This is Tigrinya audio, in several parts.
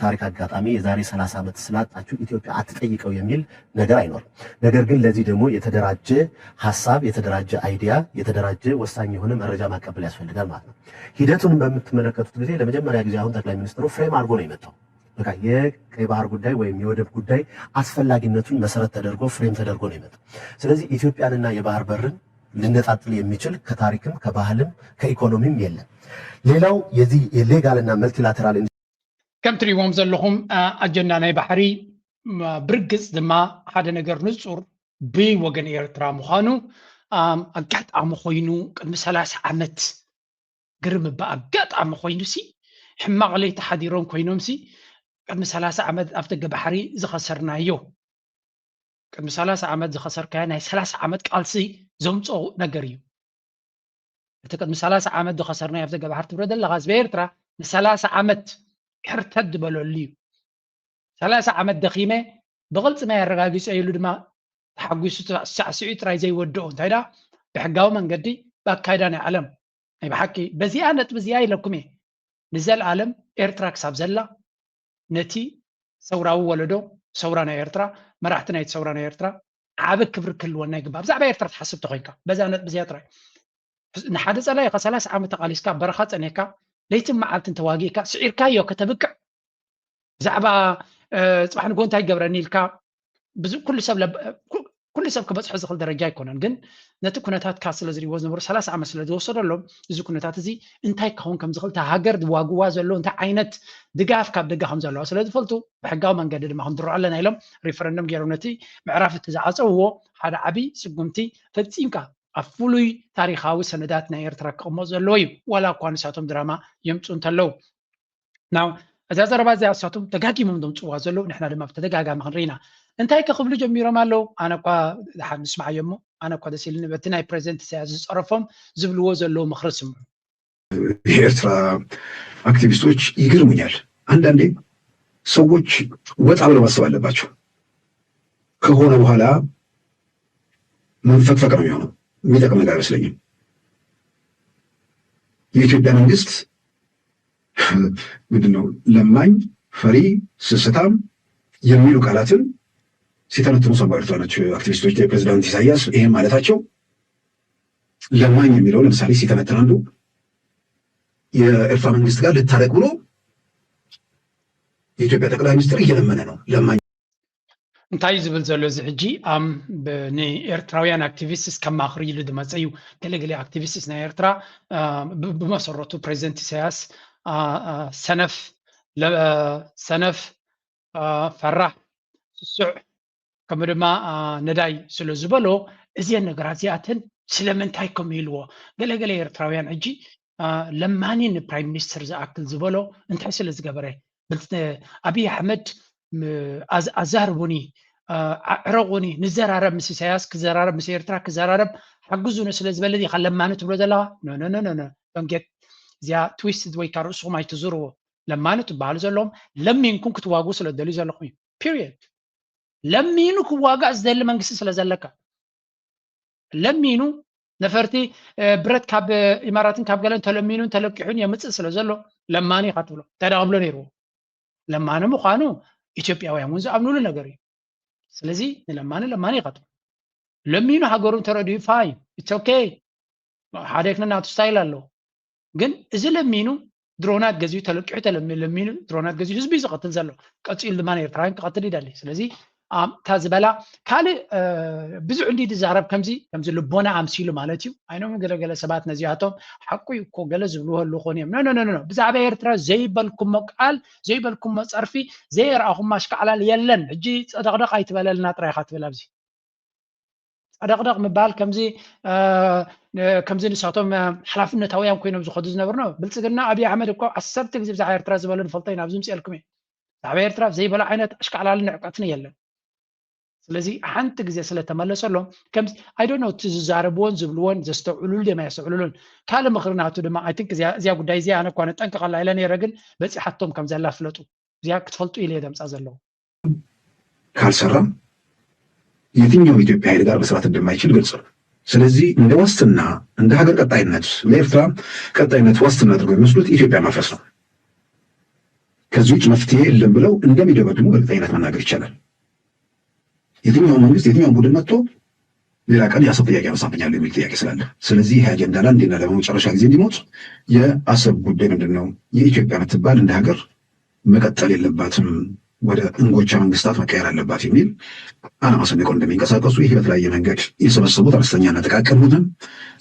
ታሪክ አጋጣሚ የዛሬ ሠላሳ ዓመት ስላጣችሁ ኢትዮጵያ አትጠይቀው የሚል ነገር አይኖርም። ነገር ግን ለዚህ ደግሞ የተደራጀ ሐሳብ፣ የተደራጀ አይዲያ፣ የተደራጀ ወሳኝ የሆነ መረጃ ማቀበል ያስፈልጋል ማለት ነው። ሂደቱን በምትመለከቱት ጊዜ ለመጀመሪያ ጊዜ አሁን ጠቅላይ ሚኒስትሩ ፍሬም አድርጎ ነው የመጣው። በቃ የቀይ ባህር ጉዳይ ወይም የወደብ ጉዳይ አስፈላጊነቱን መሰረት ተደርጎ ፍሬም ተደርጎ ነው የመጣው። ስለዚህ ኢትዮጵያንና የባህር በርን ልነጣጥል የሚችል ከታሪክም ከባህልም ከኢኮኖሚም የለም። ሌላው የዚህ የሌጋልና መልቲላተራል ከም ትሪእዎም ዘለኹም ኣጀንዳ ናይ ባሕሪ ብርግፅ ድማ ሓደ ነገር ንፁር ብወገን ኤርትራ ምዃኑ ኣጋጣሚ ኮይኑ ቅድሚ ሰላሳ ዓመት ግርም ብኣጋጣሚ ኮይኑ ሲ ሕማቕ ለይቲ ሓዲሮም ኮይኖም ሲ ቅድሚ ሰላሳ ዓመት ኣብ ደገ ባሕሪ ዝኸሰርናዮ ቅድሚ ሰላሳ ዓመት ዝኸሰርካዮ ናይ ሰላሳ ዓመት ቃልሲ ዘምፅኦ ነገር እዩ። እቲ ቅድሚ ሰላሳ ዓመት ዝኸሰርናዮ ኣብ ደገ ባሕሪ ትብሎ ዘለኻ ህዝቢ ኤርትራ ንሰላሳ ዓመት ሕርተት ዝበለሉ እዩ። ሰላሳ ዓመት ደኺመ ብቕልፂ ማይ ኣረጋጊፀ ኢሉ ድማ ተሓጒሱ ሳዕስዒ ጥራይ ዘይወድኦ እንታይ ዳ ብሕጋዊ መንገዲ ብኣካይዳ ናይ ዓለም ናይ ብሓቂ በዚኣ ነጥቢ እዚኣ ኢለኩም እየ ንዘለኣለም ኤርትራ ክሳብ ዘላ ነቲ ሰውራዊ ወለዶ ሰውራ ናይ ኤርትራ መራሕቲ ናይቲ ሰውራ ናይ ኤርትራ ዓቢ ክብሪ ክህልወና ይግባእ። ብዛዕባ ኤርትራ ትሓስብ ተኮይንካ በዛ ነጥቢ እዚኣ ጥራይ ንሓደ ጸላኢኻ ሰላሳ ዓመት ተቓሊስካ በረኻ ጸኒሕካ ለይትን መዓልትን ተዋጊእካ ስዒርካዮ ከተብቅዕ ብዛዕባ ጽባሕ ንጎ እንታይ ይገብረኒ ኢልካ ኩሉ ሰብ ኩሉ ሰብ ክበፅሖ ዝኽእል ደረጃ ኣይኮነን። ግን ነቲ ኩነታትካ ስለ ዝሪእዎ ዝነበሩ ሰላሳ ዓመት ስለ ዝወሰደሎም እዚ ኩነታት እዚ እንታይ ክኸውን ከም ዝኽእል እታ ሃገር ዝዋግዋ ዘሎ እንታይ ዓይነት ድጋፍ ካብ ደገ ከም ዘለዋ ስለ ዝፈልጡ ብሕጋዊ መንገዲ ድማ ክንድሮ ኣለና ኢሎም ሪፈረንደም ገይሮም ነቲ ምዕራፍ እቲ ዝዓፀውዎ ሓደ ዓብዪ ስጉምቲ ፈፂምካ ኣብ ፍሉይ ታሪኻዊ ሰነዳት ናይ ኤርትራ ክቕመጥ ዘለዎ እዩ። ዋላ እኳ ንሳቶም ድራማ የምፁ እንተለዉ ናው እዛ ዘረባ እዚኣ እሳቶም ደጋጊሞም ዘምፅዋ ዘለዉ ንሕና ድማ ብተደጋጋሚ ክንርኢና እንታይ ከክብሉ ጀሚሮም ኣለዉ ኣነ እኳ ደሓን ንስማዓዮ እሞ ኣነ እኳ ደስ ኢልኒ በቲ ናይ ፕሬዚደንት ኢሳያስ ዝፀረፎም ዝብልዎ ዘለዉ ምክሪ ስምዑ የኤርትራ አክቲቪስቶች ይገርሙኛል። አንዳንዴ ሰዎች ወጣ ብለው ማሰብ አለባቸው። ከሆነ በኋላ መንፈቅፈቅ ነው የሚሆነው። የሚጠቅም ነገር አይመስለኝም። የኢትዮጵያ መንግስት ምንድነው ለማኝ፣ ፈሪ፣ ስስታም የሚሉ ቃላትን ሲተነትኑ ሰማሁ። ኤርትራኖች አክቲቪስቶች የፕሬዚዳንት ኢሳያስ ይሄን ማለታቸው ለማኝ የሚለው ለምሳሌ ሲተነትን አንዱ የኤርትራ መንግስት ጋር ልታረቅ ብሎ የኢትዮጵያ ጠቅላይ ሚኒስትር እየለመነ ነው። ለማኝ እንታይ ዝብል ዘሎ እዚ ሕጂ ኣም ንኤርትራውያን ኣክቲቪስትስ ከማኽር ኢሉ ዝመፀ እዩ። ገለገለ ኣክቲቪስትስ ናይ ኤርትራ ብመሰረቱ ፕሬዚደንት ኢሳያስ ሰነፍ ሰነፍ ፈራሕ ስሱዕ ከምኡ ድማ ነዳይ ስለ ዝበሎ እዚአን ነገራት እዚኣተን ስለምንታይ ከም ኢልዎ ገለገለ ኤርትራውያን ሕጂ ለማኒ ንፕራይም ሚኒስትር ዝኣክል ዝበሎ እንታይ ስለ ዝገበረ ኣብይ ኣሕመድ ኣዛርቡኒ ኣዕረቑኒ ንዘራረብ ምስ ኢሳያስ ክዘራረብ ምስ ኤርትራ ክዘራረብ ሓግዙኒ ስለ ዝበለ ዲኻ ለማኒ ትብሎ ዘለኻ ኖኖኖኖ ዶንጌት እዚኣ ትዊስት ወይ ካ ርእስኹም ኣይትዙርዎ ለማኒ ትበሃሉ ዘለዎም ለሚንኩም ክትዋጉ ስለ ትደልዩ ዘለኹም እዩ ፒሪየድ ለሚኑ ክዋጋእ ዝደሊ መንግስቲ ስለ ዘለካ ለሚኑ ነፈርቲ ብረት ካብ ኢማራትን ካብ ገለን ተለሚኑን ተለቂሑን የምፅእ ስለ ዘሎ ለማኒ ኢኻ ትብሎ እንታይ ዳ ክብሎ ነይርዎ ለማኒ ምዃኑ ኢትዮጵያውያን እውን ዝኣምኑሉ ነገር እዩ ስለዚ ንለማኒ ለማኒ ኢኻ ትብሎ ለሚኑ ሃገሩ እንተረድዩ ፋይን ኢትስ ኦኬ ሓደ ክነ ናቱ ስታይል ኣለዎ ግን እዚ ለሚኑ ድሮናት ገዚኡ ተለቂሑ ተለሚ ለሚኑ ድሮናት ገዚኡ ህዝቢ እዩ ዝቐትል ዘሎ ቀፂሉ ድማ ንኤርትራውያን ክቐትል ይደሊ ስለዚ እታ ዝበላ ካልእ ብዙሕ እንዲ ዝዛረብ ከምዚ ከምዚ ልቦና ኣምሲሉ ማለት እዩ ኣይኖም ገለገለ ሰባት ነዚኣቶም ሓቁ እዩ እኮ ገለ ዝብልዎ ኣለኮን እዮም ኖኖኖኖ ብዛዕባ ኤርትራ ዘይበልኩሞ ቃል ዘይበልኩሞ ፀርፊ ዘየርኣኹሞ ኣሽካዕላል የለን ሕጂ ፀደቕደቕ ኣይትበለልና ጥራይ ኢኻ ትብል ኣብዚ ጸደቕደቕ ምባል ከምዚ ከምዚ ንሳቶም ሓላፍነታውያን ኮይኖም ዝኸዱ ዝነበሩ ነው። ብልጽግና ኣብይ ኣሕመድ እኮ ዓሰርተ ግዜ ብዛዕባ ኤርትራ ዝበሎ ንፈልጦ ኢና ኣብዚ ምፅኤልኩም እዩ። ብዛዕባ ኤርትራ ዘይበሎ ዓይነት ኣሽካዕላልን ንዕቀትን የለን። ስለዚ ሓንቲ ግዜ ስለተመለሰሎም ከምዚ I don't know እቲ ዝዛረብዎን ዝብልዎን ዘስተውዕሉሉ ድዮም ኣየስተውዕሉሉን ካልእ ምኽሪ ናቱ ድማ I think እዚኣ ጉዳይ እዚኣ ኣነ እኳ ነጠንቅቐላ ኢለ ነይረ ግን በፂሓቶም ከም ዘላ ፍለጡ። እዚኣ ክትፈልጡ ኢለ እየ ደምፃ ዘለኹ። ካልሰራም የትኛውም የኢትዮጵያ ኃይል ጋር መስራት እንደማይችል ግልጽ ነው። ስለዚህ እንደ ዋስትና እንደ ሀገር ቀጣይነት ለኤርትራ ቀጣይነት ዋስትና አድርገው የሚወስዱት ኢትዮጵያ ማፍረስ ነው። ከዚህ ውጭ መፍትሄ የለም ብለው እንደሚደመድሙ በእርግጠኝነት መናገር ይቻላል። የትኛውም መንግስት፣ የትኛውም ቡድን መጥቶ ሌላ ቀን የአሰብ ጥያቄ ያነሳብኛል የሚል ጥያቄ ስላለ፣ ስለዚህ ይሄ አጀንዳ ለአንዴና ለመጨረሻ ጊዜ እንዲሞት፣ የአሰብ ጉዳይ ምንድን ነው፣ የኢትዮጵያ የምትባል እንደ ሀገር መቀጠል የለባትም፣ ወደ እንጎቻ መንግስታት መቀየር አለባት የሚል አላማ ሰንቀው እንደሚንቀሳቀሱ፣ ይህ በተለያየ መንገድ የሰበሰቡት አነስተኛና ጥቃቅን ቡድን፣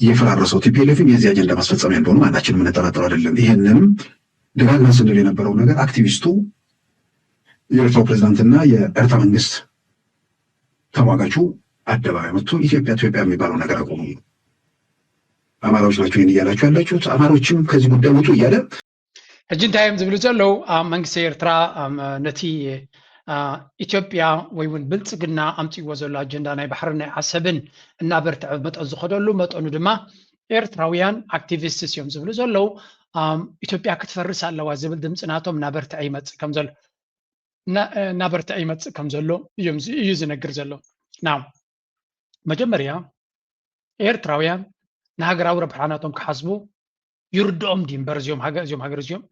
የፈራረሰው ቲ ፒ ኤል ኤፍም የዚህ አጀንዳ ማስፈጸሚያ እንደሆኑ ማናችንም የምንጠራጠረው አይደለም። ይህንንም ደጋግመን ስንል የነበረው ነገር፣ አክቲቪስቱ፣ የኤርትራው ፕሬዝዳንትና የኤርትራ መንግስት ተሟጋቹ አደባባይ መጥቶ ኢትዮጵያ ኢትዮጵያ የሚባለው ነገር አቁሙ፣ አማራዎች ናቸው ይህን እያላችሁ ያላችሁት፣ አማራዎችም ከዚህ ጉዳይ ውጡ እያለ ሕጂ እንታይ እዮም ዝብሉ ዘለዉ? ኣብ መንግስቲ ኤርትራ፣ ኣም፣ ነቲ፣ አ፣ ኢትዮጵያ ወይ እውን ብልጽግና ኣምጽእዎ ዘሎ ኣጀንዳ ናይ ባሕርን ናይ ዓሰብን እናበርትዐ መጠን ዝኸደሉ መጠኑ ድማ ኤርትራውያን ኣክቲቪስትስ እዮም ዝብሉ ዘለዉ። ኣም፣ ኢትዮጵያ ክትፈርስ ኣለዋ ዝብል ድምፂ ናቶም እናበርትዐ ይመጽእ ከም ዘሎ፣ እና-፣ እናበርትዐ ይመጽእ ከም ዘሎ እዮም ዝ-፣ እዩ ዝነግር ዘሎ። ናው መጀመርያ ኤርትራውያን ንሃገራዊ ረብሓ ናቶም ክሓስቡ ይርድኦም ድዩ እምበር እዚኦም ሃገር፣ እዚኦም ሃገር፣ እዚኦም፣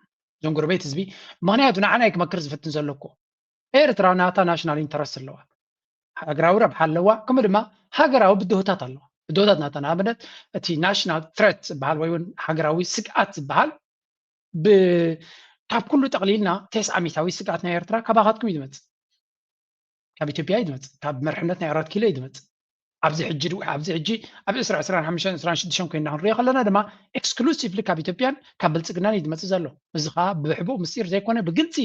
እዞም ጎረቤት ህዝቢ? ምኽንያቱ ንዓና እዩ ክመክር ዝፍትን ዘሎ እኮ። ኤርትራ ናታ ናሽናል ኢንተረስት ኣለዋ። ሃገራዊ ረብሓ ኣለዋ፣ ከምኡ ድማ ሃገራዊ ብድሆታት ኣለዋ። ብድሆታት ናታ፣ ንኣብነት እቲ ናሽናል ትረት ዝበሃል ወይ እውን ሃገራዊ ስግኣት ዝበሃል ብ-፣ ካብ ኩሉ ጠቕሊልና ተስዓ ሚእታዊ ስግኣት ናይ ኤርትራ ካባኻትኩም እዩ ዝመጽእ። ካብ ኢትዮጵያ እዩ ዝመጽእ፣ ካብ መርሕነት ናይ ኣራት ኪሎ እዩ ዝመጽእ። ኣብዚ ሕጂ ድው-፣ ኣብዚ ሕጂ ኣብ ዕስራ፣ ዕስራን ሓሙሽተን፣ ዕስራን ሽዱሽተን ኮይንና ክንሪኦ ከለና ድማ ኤክስክሉሲቭሊ ካብ ኢትዮጵያን ካብ ብልጽግናን እዩ ዝመጽእ ዘሎ። እዚ ኸኣ ብሕቡእ ምስጢር ዘይኮነ ብግልጺ፣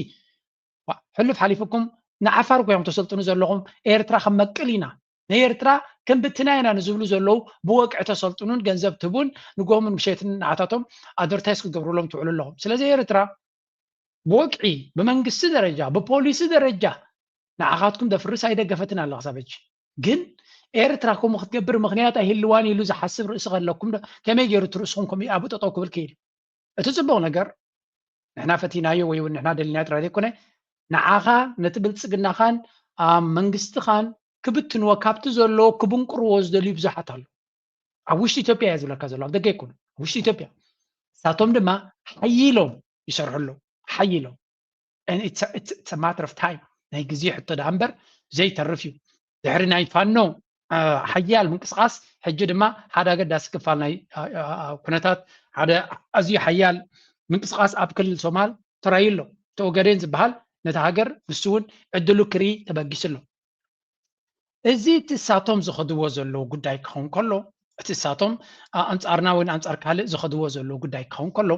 ዋ፣ ሕሉፍ ሓሊፉኩም ንዓፋር እኮ እዮም ተሰልጥኑ ዘለኹም፣ ኤርትራ ከመቅል ኢና፣ ንኤርትራ ክንብትና ኢና ንዝብሉ ዘለዉ ብወግዒ ተሰልጥኑን ገንዘብ ትቡን ንጎምን ምሸትን ንዓታቶም ኣድቨርታይዝ ክገብሩሎም ትውዕሉ ኣለኹም። ስለዚ ኤርትራ ብወግዒ ብመንግስቲ ደረጃ ብፖሊሲ ደረጃ ንዓኻትኩም ደፍርስ ኣይደገፈትን ኣላ ክሳብ ሕጂ። ግን ኤርትራ ከምኡ ክትገብር ምኽንያት ኣይህልዋን ኢሉ ዝሓስብ ርእሲ ከለኩም ዶ ከመይ ገይሩ እቲ ርእስኹም ከምኡ ኣብኡ ጠጠው ክብል ክኢል? እቲ ጽቡቕ ነገር ንሕና ፈቲናዮ ወይ እውን ንሕና ደሊናዮ ጥራይ ዘይኮነ ንዓኻ ነቲ ብልጽግናኻን ኣብ መንግስትኻን ክብትንዎ ካብቲ ዘለዎ ክብንቅርዎ ዝደልዩ ብዙሓት ኣለዉ። ኣብ ውሽጢ ኢትዮጵያ እየ ዝብለካ ዘሎ፣ ኣብ ደገ ኣይኮኑን፣ ኣብ ውሽጢ ኢትዮጵያ። ንሳቶም ድማ ሓይሎም ይሰርሑ ኣለዉ፣ ሓይሎም። And it's a, it's, it's a matter of time፣ ናይ ግዜ ሕቶ ደኣ እምበር ዘይተርፍ እዩ። ድሕሪ ናይ ፋኖ፣ አ፣ ሓያል ምንቅስቓስ፣ ሕጂ ድማ ሓደ ኣገዳሲ ክፋል ናይ፣ አ፣ አ፣ አ፣ ኩነታት፣ ሓደ ኣዝዩ ሓያል ምንቅስቓስ ኣብ ክልል ሶማል ተራእዩ ኣሎ። እቲ ኦጋዴን ዝበሃል ነቲ ሃገር ንሱ እውን ዕድሉ ክርኢ ተበጊሱ ኣሎ። እዚ እቲ እሳቶም ዝኸድዎ ዘለዉ ጉዳይ ክኸውን ከሎ፣ እቲ እሳቶም፣ አ፣ ኣንጻርና ወይ ኣንጻር ካልእ ዝኸድዎ ዘለዉ ጉዳይ ክኸውን ከሎ፣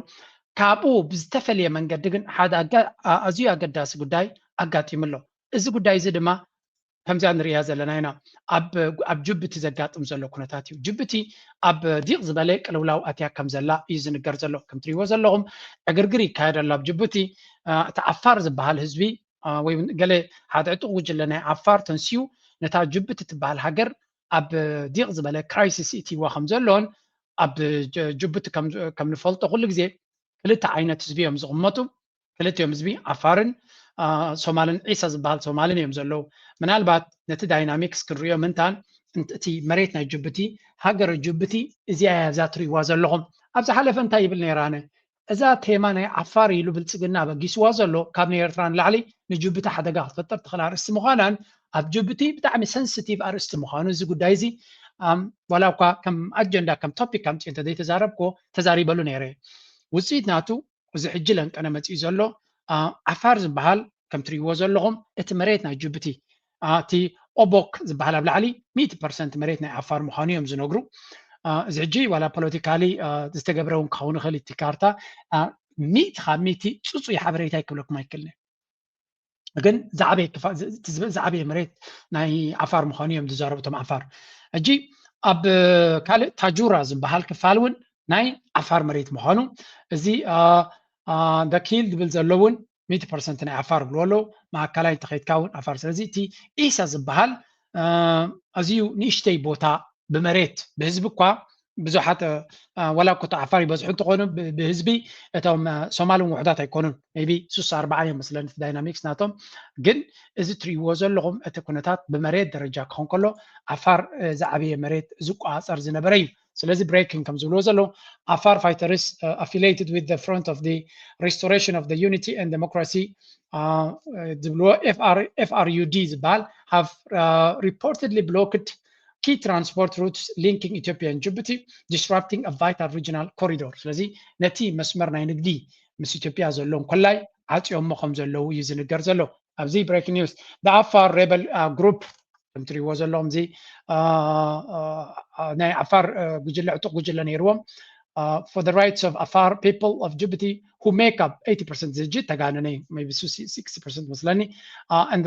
ካብኡ ብዝተፈልየ መንገዲ ግን ሓደ ኣጋ-፣ ኣ-፣ ኣዝዩ ኣገዳሲ ጉዳይ ኣጋጢሙ ኣሎ። እዚ ጉዳይ እዚ ድማ ከምዚኣ ንርእያ ዘለና ኢና። ኣብ፣ ኣብ ጅቡቲ ዘጋጥም ዘሎ ኩነታት እዩ። ጅቡቲ ኣብ ዲቕ ዝበለ ቅልውላው ኣትያ ከም ዘላ እዩ ዝንገር ዘሎ። ከም ትርእይዎ ዘለኹም ዕግርግር ይካየድ ኣሎ ኣብ ጅቡቲ። አ፣ እቲ ዓፋር ዝበሃል ህዝቢ፣ አ፣ ወይ እውን ገለ ሓደ ዕጡቕ ጉጅለ ናይ ዓፋር ተንስዩ ነታ ጅቡቲ ትበሃል ሃገር ኣብ ዲቕ ዝበለ ክራይሲስ ይእትይዋ ከም ዘሎን ኣብ ጀ-፣ ጅቡቲ ከም፣ ከም ንፈልጦ ኩሉ ግዜ ክልተ ዓይነት ህዝቢ እዮም ዝቕመጡ። ክልቲኦም ህዝቢ ዓፋርን፣ አ፣ ሶማልን ዒሳ ዝበሃል ሶማልን እዮም ዘለዉ። ምናልባት ነቲ ዳይናሚክስ ክንርእዮ ምንታን እንት-፣ እቲ መሬት ናይ ጅቡቲ፣ ሃገር ጅቡቲ እዚኣ እያ እዛ ትርእይዋ ዘለኹም። ኣብ ዝሓለፈ እንታይ ይብል ነይረ ኣነ? እዛ ቴማ ናይ ዓፋር ኢሉ ብልጽግና ኣበጊስዋ ዘሎ ካብ ናይ ኤርትራ ንላዕሊ ንጅቡቲ ሓደጋ ክትፈጥር ትኽእል ኣርእስቲ ምዃናን ኣብ ጅቡቲ ብጣዕሚ ሰንሲቲቭ ኣርእስቲ ምዃኑ እዚ ጉዳይ እዚ፣ ኣም፣ ዋላ እኳ ከም ኣጀንዳ ከም ቶፒክ ኣምፅእ እንተዘይተዛረብክዎ ተዛሪበሉ ነይረ። ውፅኢት ናቱ እዚ ሕጂ ለንቀነ መፂኡ ዘሎ፣ አ፣ ዓፋር ዝበሃል ከም ትርእይዎ ዘለኹም እቲ መሬት ናይ ጅቡቲ፣ አ፣ እቲ ኦቦክ ዝበሃል ኣብ ላዕሊ ሚእቲ ፐርሰንት መሬት ናይ ዓፋር ምዃኑ እዮም ዝነግሩ። አ፣ እዚ ሕጂ ዋላ ፖለቲካሊ፣ አ፣ ዝተገብረ እውን ክኸውን ይኽእል እቲ ካርታ፣ አ፣ ሚእቲ ካብ ሚእቲ ጽጹይ ሓበሬታ ክብለኩም ኣይክእልን። ግን ዝዓበየ ክፋ-፣ ዝ-፣ እቲ ዝብ-፣ ዝዓበየ መሬት ናይ ዓፋር ምዃኑ እዮም ዝዛረቡ እቶም ዓፋር። ሕጂ ኣብ ካልእ ታጁራ ዝበሃል ክፋል እውን ናይ ዓፋር መሬት ምዃኑ፣ እዚ፣ አ፣ አ፣ ደኪል ዝብል ዘሎ እውን ሚእቲ ፐርሰንት ናይ ዓፋር ይብልዎ ኣለዉ። ማእከላይ እንተኸይድካ እውን ዓፋር። ስለዚ እቲ ኢሳ ዝበሃል፣ አ፣ ኣዝዩ ንእሽተይ ቦታ ብመሬት፣ ብህዝቢ እኳ ብዙሓት ዋላ እኮ ዓፋር ይበዝሑ እንተኾኑ ብህዝቢ እቶም ሶማል እውን ውሕዳት ኣይኮኑን። ቢ ስሳ ኣርባዓ እዮም መስለኒ ዳይናሚክስ ናቶም። ግን እዚ ትሪእዎ ዘለኹም እቲ ኩነታት ብመሬት ደረጃ ክኸውን ከሎ ዓፋር ዝዓበየ መሬት ዝቆፃፀር ዝነበረ እዩ። ስለዚ breaking ከም ዝብልዎ ዘለዉ Afar fighters affiliated with the Front of the Restoration of the Unity and Democracy ዝብልዎ F R U D ዝበሃል have reportedly blocked key transport routes linking Ethiopia and Djibouti, disrupting a vital regional corridor። ስለዚ ነቲ መስመር ናይ ንግዲ ምስ ኢትዮጵያ ዘሎ እንኮላይ ዓፅዮሞ ከም ዘለዉ እዩ ዝንገር ዘሎ። ኣብዚ breaking news the Afar rebel group ከም ትሪእዎ ዘለኹም እዚ ናይ ዓፋር ጉጅለ ዕጡቕ ጉጅለ ነይርዎም for the rights of Afar people of Djibouti who make up eighty percent ዝጂ ተጋነነ maybe sixty percent መስለኒ and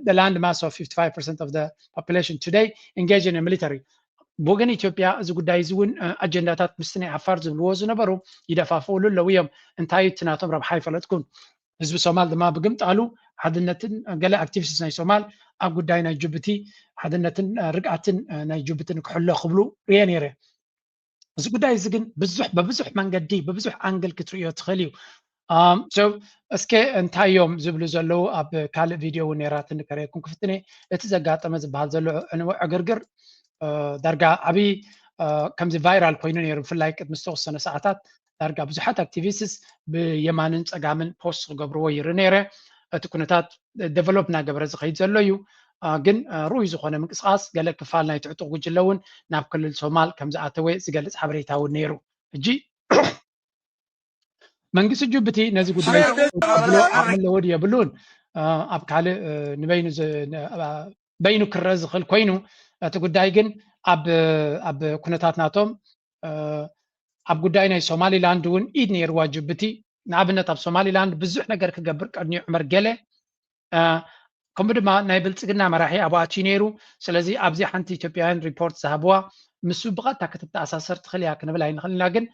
the land mass of fifty-five percent of the population today engage in military ብወገን ኢትዮጵያ እዚ ጉዳይ እዚ እውን ኣጀንዳታት ምስቲ ናይ ዓፋር ዝብልዎ ዝነበሩ ይደፋፍኡሉ ኣለዉ እዮም። እንታይ እቲ ናቶም ረብሓ ይፈለጥኩን። ህዝቢ ሶማል ድማ ብግምጣሉ ሓድነትን ገለ ኣክቲቪስት ናይ ሶማል ኣብ ጉዳይ ናይ ጅቡቲ ሓድነትን ርግኣትን ናይ ጅቡቲ ንክሕሎ ክብሉ ርየ ነይረ። እዚ ጉዳይ እዚ ግን ብዙሕ በብዙሕ መንገዲ በብዙሕ ኣንግል ክትርእዮ ትኽእል እዩ። እስከ እንታይ እዮም ዝብሉ ዘለዉ ኣብ ካልእ ቪድዮ እውን ነይራትኒ ከረየኩም ክፍትነ እቲ ዘጋጠመ ዝበሃል ዘሎ ዕንወ ዕግርግር ዳርጋ ዓብዪ ከምዚ ቫይራል ኮይኑ ነይሩ። ብፍላይ ቅድሚ ዝተወሰነ ሰዓታት ዳርጋ ብዙሓት ኣክቲቪስትስ ብየማንን ፀጋምን ፖስት ክገብርዎ ይርኢ ነይረ። እቲ ኩነታት ዴቨሎፕ እናገበረ ዝኸይድ ዘሎ እዩ። ግን ርኡይ ዝኾነ ምንቅስቃስ ገለ ክፋል ናይ ትዕጡቕ ጉጅለ እውን ናብ ክልል ሶማል ከም ዝኣተወ ዝገልፅ ሓበሬታ እውን ነይሩ። ሕጂ መንግስቲ ጅቡቲ ነዚ ጉዳይ ብሎ ዓቕሚ ኣለዎ ድዩ የብሉን ኣብ ካልእ ንበይኑ በይኑ ክረአ ዝኽእል ኮይኑ እቲ ጉዳይ ግን ኣብ ኩነታት ናቶም ኣብ ጉዳይ ናይ ሶማሊላንድ እውን ኢድ ነይርዋ ጅቡቲ። ንኣብነት ኣብ ሶማሊላንድ ብዙሕ ነገር ክገብር ቀድንዩ ዑመር ገለ ከምኡ ድማ ናይ ብልፅግና መራሒ ኣብኡ ኣትዩ ነይሩ። ስለዚ ኣብዚ ሓንቲ ኢትዮጵያውያን ሪፖርት ዝሃብዋ ምስ ብቐጥታ ክትተኣሳሰር ትኽእል እያ ክንብል ኣይንኽእል ኢና። ግን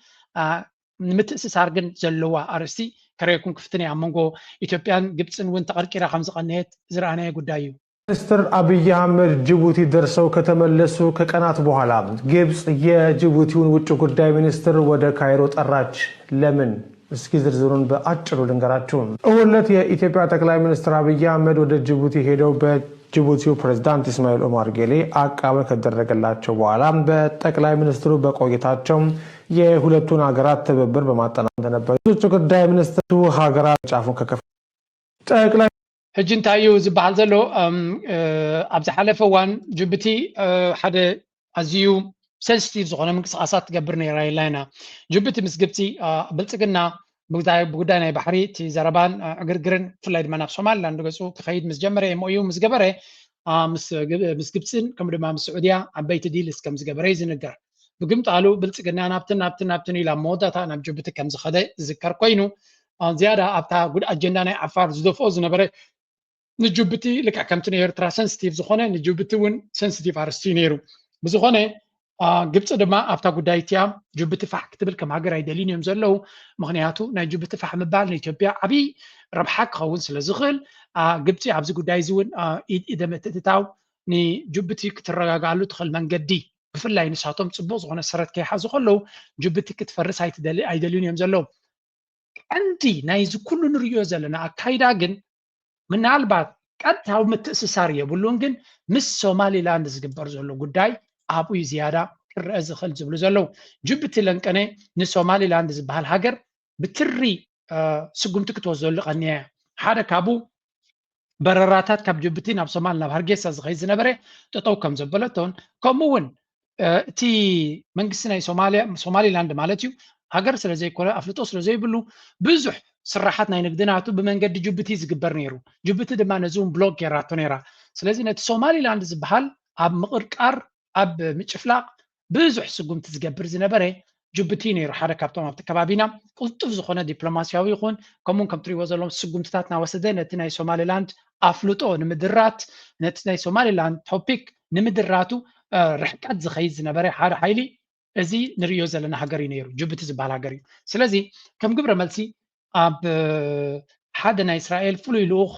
ንምትእስሳር ግን ዘለዋ ኣርእስቲ ከረየኩም ክፍትን እያ። ኣብ መንጎ ኢትዮጵያን ግብፅን እውን ተቐርቂራ ከም ዝቐነየት ዝረኣናዮ ጉዳይ እዩ። ሚኒስትር አብይ አህመድ ጅቡቲ ደርሰው ከተመለሱ ከቀናት በኋላ ግብጽ የጅቡቲውን ውጭ ጉዳይ ሚኒስትር ወደ ካይሮ ጠራች። ለምን? እስኪ ዝርዝሩን በአጭሩ ልንገራችሁ። እሁድ ዕለት የኢትዮጵያ ጠቅላይ ሚኒስትር አብይ አህመድ ወደ ጅቡቲ ሄደው በጅቡቲው ፕሬዝዳንት ኢስማኤል ኦማር ጌሌ አቀባበል ከተደረገላቸው በኋላ በጠቅላይ ሚኒስትሩ በቆይታቸው የሁለቱን ሀገራት ትብብር በማጠናከር እንደነበር ውጭ ጉዳይ ሚኒስትሩ ሀገራት ጫፉን ከከፍ ጠቅላይ ሕጂ እንታይ እዩ ዝበሃል ዘሎ? ኣብ ዝሓለፈ እዋን ጅቡቲ ሓደ ኣዝዩ ሰንስቲቭ ዝኾነ ምንቅስቃሳት ትገብር ነይራ ኢልና ኢና። ጅቡቲ ምስ ግብፂ ብልፅግና ብጉዳይ ናይ ባሕሪ እቲ ዘረባን ዕግርግርን ብፍላይ ድማ ናብ ሶማሊላንድ ገፁ ክኸይድ ምስ ጀመረ ኤምኦዩ ምስ ገበረ ምስ ግብፅን ከምኡ ድማ ምስ ስዑድያ ዓበይቲ ዲልስ ከም ዝገበረ እዩ ዝንገር። ብግምጣሉ ብልፅግና ናብትን ናብትን ናብትን ኢላ መወዳእታ ናብ ጅቡቲ ከም ዝኸደ ዝዝከር ኮይኑ ዝያዳ ኣብታ ጉድ ኣጀንዳ ናይ ዓፋር ዝደፍኦ ዝነበረ ንጅቡቲ ልክዕ ከምቲ ንኤርትራ ሰንስቲቭ ዝኾነ ንጅቡቲ እውን ሰንስቲቭ ኣርስቲ እዩ ነይሩ። ብዝኾነ ግብፂ ድማ ኣብታ ጉዳይ እቲያ ጅቡቲ ፋሕ ክትብል ከም ሃገር ኣይደልዩን እዮም ዘለዉ። ምክንያቱ ናይ ጅቡቲ ፋሕ ምባል ንኢትዮጵያ ዓብዪ ረብሓ ክኸውን ስለ ዝኽእል ግብፂ ኣብዚ ጉዳይ እዚ እውን ኢድ ኢደ ምትእትታው ንጅቡቲ ክትረጋግኣሉ ትኽእል መንገዲ ብፍላይ ንሳቶም ፅቡቅ ዝኾነ ሰረት ከይሓዙ ከለዉ ጅቡቲ ክትፈርስ ኣይደልዩን እዮም ዘለዉ። ቀንዲ ናይዚ ኩሉ ንርእዮ ዘለና ኣካይዳ ግን ምናልባት ቀጥታዊ ምትእስሳር የብሉን፣ ግን ምስ ሶማሊላንድ ዝግበር ዘሎ ጉዳይ ኣብኡ እዩ ዝያዳ ክረአ ዝኽእል ዝብሉ ዘለዉ። ጅቡቲ ለንቀነ ንሶማሊላንድ ዝበሃል ሃገር ብትሪ ስጉምቲ ክትወስደሉ ቀንያ እያ። ሓደ ካብኡ በረራታት ካብ ጅቡቲ ናብ ሶማል ናብ ሃርጌሳ ዝኸይድ ዝነበረ ጠጠው ከም ዘበለቶን ከምኡ እውን እቲ መንግስቲ ናይ ሶማሊያ ሶማሊላንድ ማለት እዩ ሃገር ስለ ዘይኮነ ኣፍልጦ ስለ ዘይብሉ ብዙሕ ስራሓት ናይ ንግዲ ናቱ ብመንገዲ ጅቡቲ ዝግበር ነይሩ። ጅቡቲ ድማ ነዚ እውን ብሎክ ገይራቶ ነይራ። ስለዚ ነቲ ሶማሊላንድ ዝበሃል ኣብ ምቕርቃር ኣብ ምጭፍላቕ ብዙሕ ስጉምቲ ዝገብር ዝነበረ ጅቡቲ ነይሩ ሓደ ካብቶም ኣብቲ ከባቢና ቅልጡፍ ዝኾነ ዲፕሎማሲያዊ ይኹን ከምኡን ከም ትሪእዎ ዘለዎም ስጉምትታት እናወሰደ ነቲ ናይ ሶማሊላንድ ኣፍልጦ ንምድራት ነቲ ናይ ሶማሊላንድ ቶፒክ ንምድራቱ ርሕቀት ዝኸይድ ዝነበረ ሓደ ሓይሊ እዚ ንሪኦ ዘለና ሃገር እዩ ነይሩ ጅቡቲ ዝበሃል ሃገር እዩ። ስለዚ ከም ግብረ መልሲ ኣብ ሓደ ናይ እስራኤል ፍሉይ ልኡኽ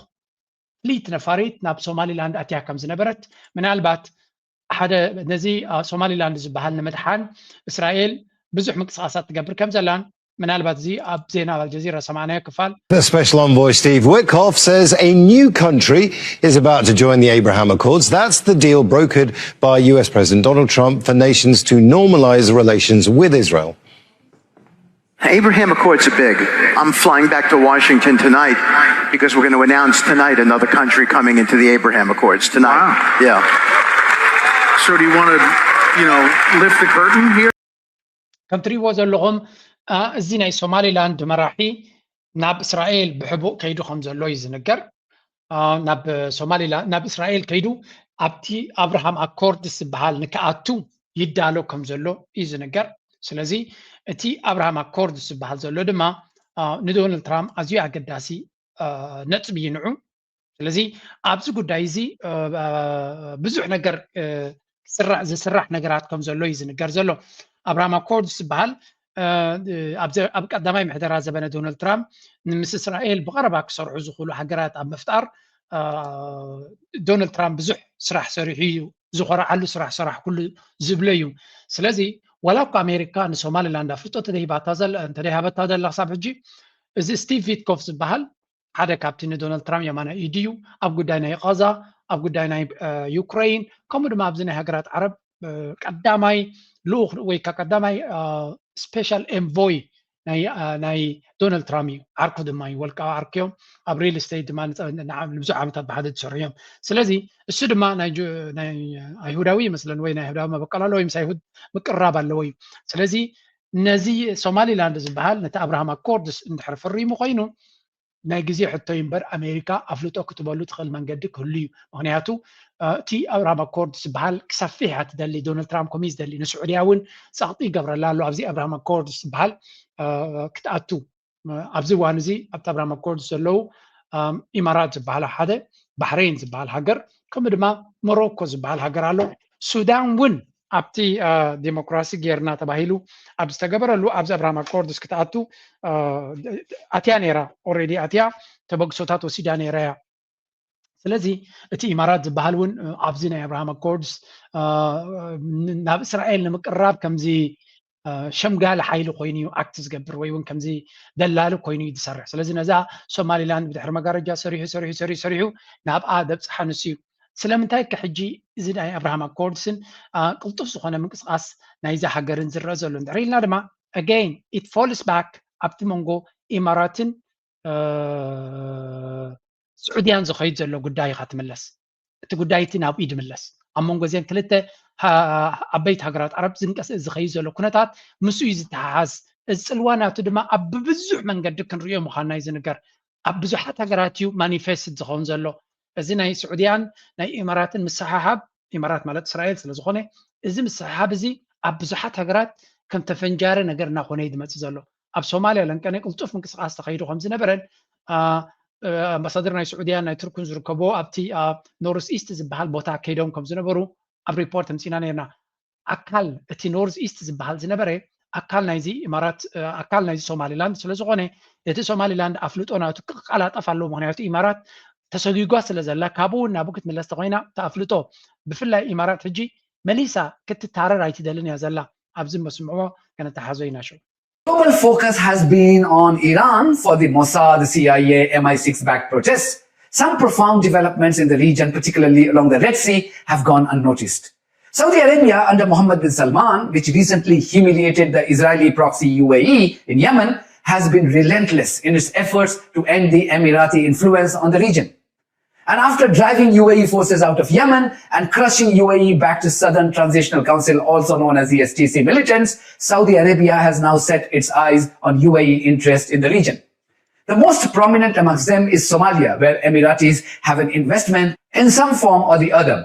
ፍሊት ነፋሪት ናብ ሶማሊላንድ ኣትያ ከም ዝነበረት ምናልባት ሓደ ነዚ ሶማሊላንድ ዝበሃል ንምድሓን እስራኤል ብዙሕ ምንቅስቃሳት ትገብር ከም ዘላን ምናልባት እዚ ኣብ ዜና ኣልጀዚራ ሰማንያ ክፋል The special envoy Steve Witkoff says a new country is about to join the Abraham Accords. That's the deal brokered by U S President Donald Trump for nations to normalize relations with Israel. Abraham Accords are big. I'm flying back to Washington tonight because we're going to announce tonight another country coming into the Abraham Accords tonight. Wow. Yeah. So do you want to, you know, lift the curtain here? ከም ትሪእዎ ዘለኹም እዚ ናይ ሶማሊላንድ መራሒ ናብ እስራኤል ብሕቡእ ከይዱ ከም ዘሎ እዩ ዝንገር። ናብ ሶማሊላንድ ናብ እስራኤል ከይዱ ኣብቲ ኣብርሃም ኣኮርድስ ዝበሃል ንክኣቱ ይዳሎ ከም ዘሎ እዩ ዝንገር። ስለዚ እቲ ኣብርሃም ኣኮርድስ ዝበሃል ዘሎ ድማ ንዶናልድ ትራምፕ ኣዝዩ ኣገዳሲ ነጥቢ እዩ ንዑ። ስለዚ ኣብዚ ጉዳይ እዚ ብዙሕ ነገር ዝስራሕ ነገራት ከም ዘሎ እዩ ዝንገር ዘሎ። ኣብርሃም ኣኮርድስ ዝበሃል ኣብ ቀዳማይ ምሕደራ ዘበነ ዶናልድ ትራምፕ ንምስ እስራኤል ብቐረባ ክሰርሑ ዝኽእሉ ሃገራት ኣብ ምፍጣር ዶናልድ ትራምፕ ብዙሕ ስራሕ ሰሪሑ እዩ፣ ዝኾርዓሉ ስራሕ ሰራሕኩሉ ዝብሎ እዩ። ስለዚ ዋላ እኳ ኣሜሪካ ንሶማሊላንድ ኣፍልጦ እንተደይሃበታ ዘላ ክሳብ ሕጂ እዚ ስቲቭ ዊትኮፍ ዝበሃል ሓደ ካብቲ ንዶናልድ ትራምፕ የማናይ ኢዱ እዩ። ኣብ ጉዳይ ናይ ቃዛ፣ ኣብ ጉዳይ ናይ ዩክሬን፣ ከምኡ ድማ ኣብዚ ናይ ሃገራት ዓረብ ቀዳማይ ልኡኽ ወይ ከዓ ቀዳማይ ስፔሻል ኤንቮይ ናይ ዶናልድ ትራምፕ እዩ። ዓርኩ ድማ እዩ፣ ወልቃዊ ዓርኩ እዮም። ኣብ ሪል ስቴት ድማ ንብዙሕ ዓመታት ብሓደ ዝሰርሑ እዮም። ስለዚ እሱ ድማ ናይ ኣይሁዳዊ ይመስለን ወይ ናይ ኣይሁዳዊ መበቀል ኣለዎ ወይ ምስ ኣይሁድ ምቅርራብ ኣለዎ እዩ። ስለዚ ነዚ ሶማሊላንድ ዝበሃል ነቲ ኣብርሃም ኣኮርድስ እንድሕር ፈሪሙ ኮይኑ ናይ ግዜ ሕቶ እዩ እምበር ኣሜሪካ ኣፍልጦ ክትበሉ ትኽእል መንገዲ ክህሉ እዩ። ምክንያቱ እቲ ኣብርሃም ኣኮርድ ዝበሃል ክሰፍሕ እያ ትደሊ። ዶናልድ ትራምፕ ከምኡ እዩ ዝደሊ። ንስዑድያ እውን ፀቕጢ ይገብረላ ኣሎ ኣብዚ ኣብርሃም ኣኮርድ ዝበሃል ክትኣቱ። ኣብዚ እዋን እዚ ኣብቲ ኣብርሃም ኣኮርድ ዘለዉ ኢማራት ዝበሃል ሓደ፣ ባሕሬን ዝበሃል ሃገር፣ ከምኡ ድማ ሞሮኮ ዝበሃል ሃገር ኣሎ። ሱዳን እውን ኣብቲ ዴሞክራሲ ጌርና ተባሂሉ ኣብ ዝተገበረሉ ኣብዚ ኣብርሃም ኣኮርድስ ክትኣቱ ኣትያ ነይራ። ኦልሬዲ ኣትያ ተበግሶታት ወሲዳ ነይራ እያ። ስለዚ እቲ ኢማራት ዝበሃል እውን ኣብዚ ናይ ኣብርሃም ኣኮርድስ ናብ እስራኤል ንምቅራብ ከምዚ ሸምጋሊ ሓይሊ ኮይኑ እዩ ኣክት ዝገብር ወይ እውን ከምዚ ደላሊ ኮይኑ እዩ ዝሰርሕ። ስለዚ ነዛ ሶማሊላንድ ብድሕሪ መጋረጃ ሰሪሑ ሰሪሑ ሰሪሑ ሰሪሑ ናብኣ ዘብፅሓ ንሱ እዩ። ስለምንታይ ከ ሕጂ እዚ ናይ ኣብርሃም ኣኮርድስን ቅልጡፍ ዝኾነ ምንቅስቃስ ናይዛ ሃገርን ዝረአ ዘሎ እንድሕር ኢልና ድማ again it falls back ኣብቲ መንጎ ኢማራትን ስዑድያን ዝኸይድ ዘሎ ጉዳይ ኢኻ ትምለስ። እቲ ጉዳይ እቲ ናብኡ ይድምለስ። ኣብ መንጎ እዚን ክልተ ዓበይቲ ሃገራት ዓረብ ዝንቀስ ዝኸይድ ዘሎ ኩነታት ምስኡ እዩ ዝተሓሓዝ። እዚ ፅልዋ ናቱ ድማ ኣብ ብብዙሕ መንገዲ ክንሪኦ ምዃንና እዩ ዝንገር። ኣብ ብዙሓት ሃገራት እዩ ማኒፌስት ዝኸውን ዘሎ። እዚ ናይ ስዑድያን ናይ ኢማራትን ምስሓሓብ፣ ኢማራት ማለት እስራኤል ስለ ዝኾነ፣ እዚ ምስሓሓብ እዚ ኣብ ብዙሓት ሃገራት ከም ተፈንጃሪ ነገር እናኾነ እዩ ዝመፅእ ዘሎ። ኣብ ሶማልያ ለንቀነ ቅልጡፍ ምንቅስቃስ ተኸይዱ ከም ዝነበረን ኣምባሳደር ናይ ስዑድያን ናይ ቱርክን ዝርከቦ ኣብቲ ኖርዝ ኢስት ዝበሃል ቦታ ከይዶም ከም ዝነበሩ ኣብ ሪፖርት ኣምፂና ነርና። ኣካል እቲ ኖርዝ ኢስት ዝበሃል ዝነበረ ኣካል ናይዚ ኢማራት ኣካል ናይዚ ሶማሊላንድ ስለ ዝኾነ እቲ ሶማሊላንድ ኣፍልጦ ናቱ ክቀላጠፍ ኣለዎ። ምክንያቱ ኢማራት ተሰጒጓ ስለ ዘላ ካብኡ ናብኡ ክትምለስ ተኮይና እቲ ኣፍልጦ ብፍላይ ኢማራት ሕጂ መሊሳ ክትታረር ኣይትደልን እያ ዘላ። ኣብዚ መስምዕዎ ከነተሓዞ ኢና ሽዑ። Global focus has been on Iran for the Mossad, C I A, M I six backed protests. Some profound developments in the region, particularly along the Red Sea, have gone unnoticed. Saudi Arabia under Mohammed bin Salman, which recently humiliated the Israeli proxy U A E in Yemen, has been relentless in its efforts to end the Emirati influence on the region. And after driving U A E forces out of Yemen and crushing U A E backed Southern Transitional Council, also known as the S T C militants, Saudi Arabia has now set its eyes on U A E interest in the region. The most prominent amongst them is Somalia, where Emiratis have an investment in some form or the other.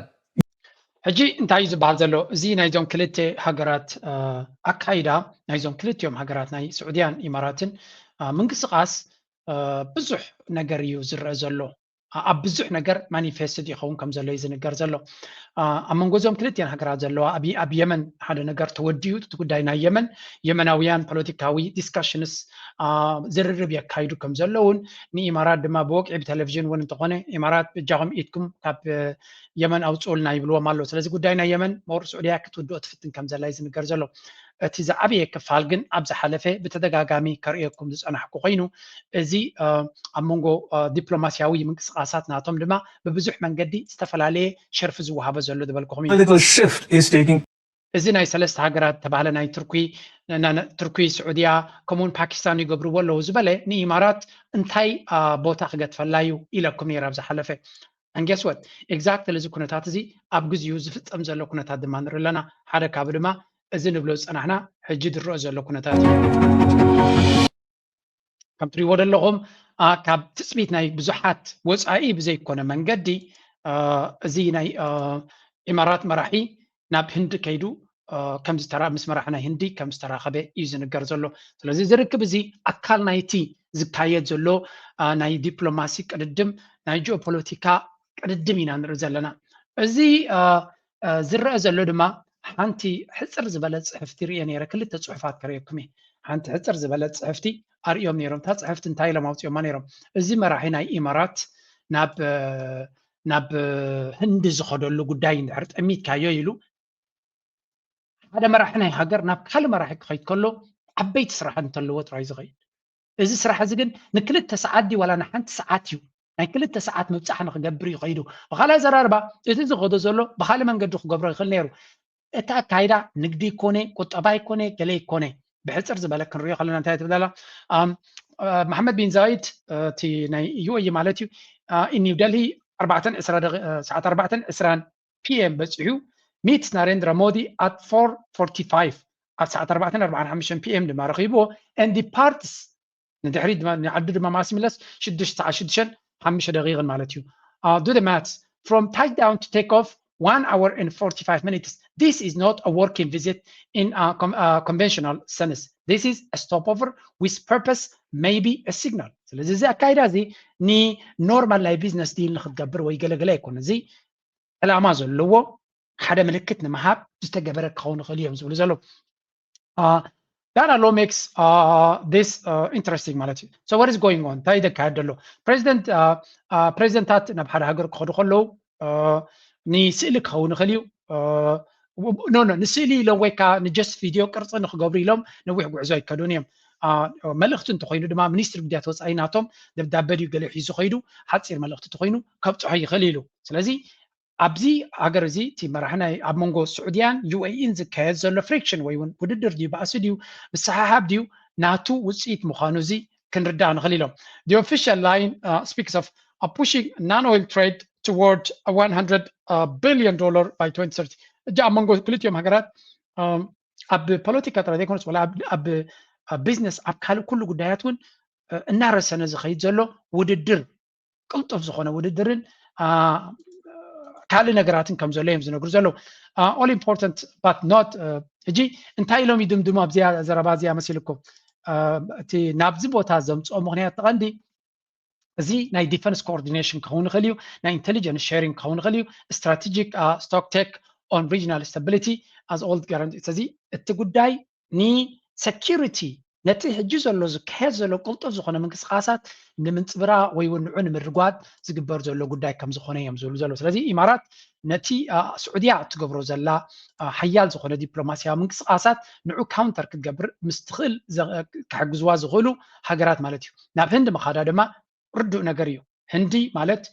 ሕጂ እንታይ እዩ ዝበሃል ዘሎ? እዚ ናይዞም ክልተ ሃገራት ኣካይዳ ናይዞም ክልቲኦም ሃገራት ናይ ስዑድያን ኢማራትን ምንቅስቃስ ብዙሕ ነገር እዩ ዝረአ ዘሎ። ኣብ ብዙሕ ነገር ማኒፌስትድ ይኸውን ከም ዘሎ እዩ ዝንገር ዘሎ። ኣብ መንጎ እዞም ክልቲአን ሃገራት ዘለዋ ኣብ የመን ሓደ ነገር ተወዲኡ፣ እቲ ጉዳይ ናይ የመን፣ የመናውያን ፖለቲካዊ ዲስካሽንስ ዝርርብ የካይዱ ከም ዘለውን፣ ንኢማራት ድማ ብወግዒ ብቴሌቪዥን እውን እንተኾነ ኢማራት እጃኹም ኢድኩም ካብ የመን ኣውፅኡልና ይብልዎም ኣሎ። ስለዚ ጉዳይ ናይ የመን ሞር ስዑድያ ክትውድኦ ትፍትን ከም ዘላ እዩ ዝንገር ዘሎ። እቲ ዝዓበየ ክፋል ግን ኣብ ዝሓለፈ ብተደጋጋሚ ከርእየኩም ዝፀናሕኩ ኮይኑ፣ እዚ ኣብ መንጎ ዲፕሎማሲያዊ ምንቅስቃሳት ናቶም ድማ ብብዙሕ መንገዲ ዝተፈላለየ ሸርፊ ዝወሃቦ ዘሎ ዝበልኩኹም እዩ። እዚ ናይ ሰለስተ ሃገራት ተባህለ ናይ ቱርኪ፣ ቱርኪ፣ ስዑድያ ከምኡውን ፓኪስታን ይገብርዎ ኣለዉ ዝበለ ንኢማራት እንታይ ቦታ ክገትፈላ እዩ ኢለኩም ነይረ ኣብ ዝሓለፈ። And guess what? Exactly እዚ ኩነታት እዚ ኣብ ግዚኡ ዝፍፀም ዘሎ ኩነታት ድማ ንርኢ ኣለና። ሓደ ካብ ድማ እዚ ንብሎ ዝፀናሕና ሕጂ ዝረአ ዘሎ ኩነታት እዩ። ከም ትሪእዎ ዘለኹም ካብ ትፅቢት ናይ ብዙሓት ወፃኢ ብዘይኮነ መንገዲ እዚ ናይ ኢማራት መራሒ ናብ ህንዲ ከይዱ ከም ዝተራ ምስ መራሒ ናይ ህንዲ ከም ዝተራኸበ እዩ ዝንገር ዘሎ። ስለዚ ዝርክብ እዚ ኣካል ናይቲ ዝካየድ ዘሎ ናይ ዲፕሎማሲ ቅድድም፣ ናይ ጂኦፖለቲካ ቅድድም ኢና ንርኢ ዘለና። እዚ ዝረአ ዘሎ ድማ ሓንቲ ሕፅር ዝበለ ፅሕፍቲ ርእየ ነይረ። ክልተ ፅሑፋት ከርእየኩም እየ። ሓንቲ ሕፅር ዝበለ ፅሕፍቲ ኣርእዮም ነይሮም። እታ ፅሕፍቲ እንታይ ኢሎም ኣውፅኦማ ነይሮም? እዚ መራሒ ናይ ኢማራት ናብ ናብ ህንዲ ዝኸደሉ ጉዳይ እንድሕር ጠሚትካዮ ኢሉ ሓደ መራሒ ናይ ሃገር ናብ ካልእ መራሒ ክኸይድ ከሎ ዓበይቲ ስራሓት እንተለዎ ጥራይ ዝኸይድ። እዚ ስራሕ እዚ ግን ንክልተ ሰዓት ድዩ ዋላ ንሓንቲ ሰዓት እዩ ናይ ክልተ ሰዓት ምብፃሕ ንክገብር እዩ ከይዱ። ብካልእ ኣዘራርባ እቲ ዝኸዶ ዘሎ ብካልእ መንገዲ ክገብሮ ይኽእል ነይሩ። እቲ ኣካይዳ ንግዲ ይኮነ ቁጠባ ይኮነ ገለ ይኮነ ብሕፅር ዝበለ ክንሪኦ ከለና እንታይ ትብላላ? መሓመድ ቢን ዛይድ እቲ ናይ ዩኤኢ ማለት እዩ in New Delhi ኣርባዕተን ዕስራ ሰዓት ኣርባዕተን ዕስራን ፒኤም በፂሑ meets Narendra Modi at four forty-five ኣብ ሰዓት ኣርባዕተን ኣርባዓን ሓሙሽተን ፒኤም ድማ ረኺብዎ and departs ንድሕሪ ድማ ንዓዱ ድማ ማስ ይምለስ ሽዱሽተ ሰዓት ሽዱሽተን ሓሙሽተ ደቂቕን ማለት እዩ። Do the maths from touchdown to take off one hour and forty-five minutes. This is not a working visit in a conventional sense. This is a stopover with purpose, maybe a signal. ስለዚ እዚ ኣካይዳ እዚ ንኖርማል ናይ ቢዝነስ ዲል ንክትገብር ወይ ገለገለ ኣይኮነ። እዚ ዕላማ ዘለዎ ሓደ ምልክት ንምሃብ ዝተገበረ ክኸውን ይኽእል እዮም ዝብሉ ዘለዉ። Dana law makes this interesting ማለት እዩ። So what is going on? እንታይ ዘካየድ ዘሎ? ፕሬዚደንት ፕሬዚደንታት ናብ ሓደ ሃገር ክኸዱ ከለዉ ንስእሊ ክኸውን ይኽእል እዩ። ኖ ኖ ንስእሊ ኢሎም ወይ ከዓ ንጀስት ቪድዮ ቅርፂ ንክገብሩ ኢሎም ነዊሕ ጉዕዞ ኣይከዱን እዮም። መልእኽቲ እንተኮይኑ ድማ ሚኒስትሪ ጉዳያት ወፃኢ ናቶም ደብዳበ ድዩ ገለ ሒዙ ከይዱ ሓፂር መልእኽቲ እንተኮይኑ ከብፅሖ ይኽእል ኢሉ። ስለዚ ኣብዚ ሃገር እዚ እቲ መራሒ ናይ ኣብ መንጎ ስዑድያን ዩኤኢን ዝካየድ ዘሎ ፍሪክሽን ወይ እውን ውድድር ድዩ ባእሲ ድዩ ምስሓሓብ ድዩ ናቱ ውፅኢት ምዃኑ እዚ ክንርዳእ ንኽእል ኢሎም። The official line uh, speaks of a pushing non-oil trade toward a one hundred billion dollar by twenty thirty. እጃ ኣብ መንጎ ክልቲኦም ሃገራት ኣብ ፖለቲካ ጥራይ ዘይኮነስ ወላ ኣብ ቢዝነስ ኣብ ካልእ ኩሉ ጉዳያት እውን እናረሰነ ዝኸይድ ዘሎ ውድድር ቅልጡፍ ዝኾነ ውድድርን ካልእ ነገራትን ከም ዘሎ እዮም ዝነግሩ ዘለዉ። All important but not ሕጂ እንታይ ኢሎም ይድምድሙ ኣብዚኣ ዘረባ እዚኣ መሲልኩም? እቲ ናብዚ ቦታ ዘምፅኦ ምክንያት ተቐንዲ እዚ ናይ ዲፈንስ ኮኦርዲኔሽን ክኸውን ይኽእል እዩ፣ ናይ ኢንቴሊጀንስ ሼሪንግ ክኸውን ይኽእል እዩ፣ ስትራቴጂክ ስቶክ ቴክ on regional stability as old guarantee እዚ እቲ ጉዳይ ንሰኪሪቲ ነቲ ሕጂ ዘሎ ዝካየድ ዘሎ ቅልጡፍ ዝኾነ ምንቅስቃሳት ንምንፅብራ ወይ እውን ንዑ ንምርጓድ ዝግበር ዘሎ ጉዳይ ከም ዝኾነ እዮም ዝብሉ ዘለዉ። ስለዚ ኢማራት ነቲ ስዑድያ እትገብሮ ዘላ ሓያል ዝኾነ ዲፕሎማሲያዊ ምንቅስቃሳት ንዑ ካውንተር ክትገብር ምስ ትኽእል ክሕግዝዋ ዝኽእሉ ሃገራት ማለት እዩ። ናብ ህንዲ ምኻዳ ድማ ርዱእ ነገር እዩ። ህንዲ ማለት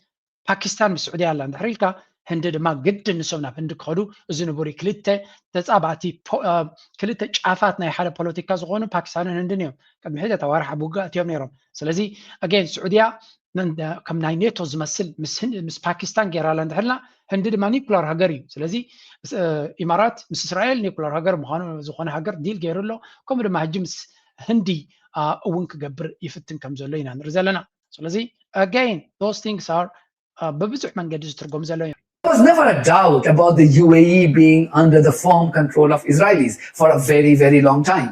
ፓኪስታን ምስ ስዑድያ ኣላ እንድሕር ኢልካ ህንዲ ድማ ግድን ንሶም ናብ ህንዲ ክኸዱ እዚ ንቡር እዩ። ክልተ ተፃባእቲ ክልተ ጫፋት ናይ ሓደ ፖለቲካ ዝኾኑ ፓኪስታንን ህንድን እዮም። ቅድሚ ሕደት ኣዋርሕ ኣብ ውግእ ኣትዮም ነይሮም። ስለዚ ኣገን ስዑድያ ከም ናይ ኔቶ ዝመስል ምስ ፓኪስታን ገይራላ እንድሕልና ህንዲ ድማ ኒኩላር ሃገር እዩ። ስለዚ ኢማራት ምስ እስራኤል ኒኩላር ሃገር ምዃኑ ዝኾነ ሃገር ዲል ገይሩ ኣሎ። ከምኡ ድማ ሕጂ ምስ ህንዲ እውን ክገብር ይፍትን ከም ዘሎ ኢና ንርኢ ዘለና። ስለዚ again those things are በብዙሕ መንገዲ ዝትርጎም ዘሎ እዩ። There was never a doubt about the U A E being under the firm control of Israelis for a very, very long time.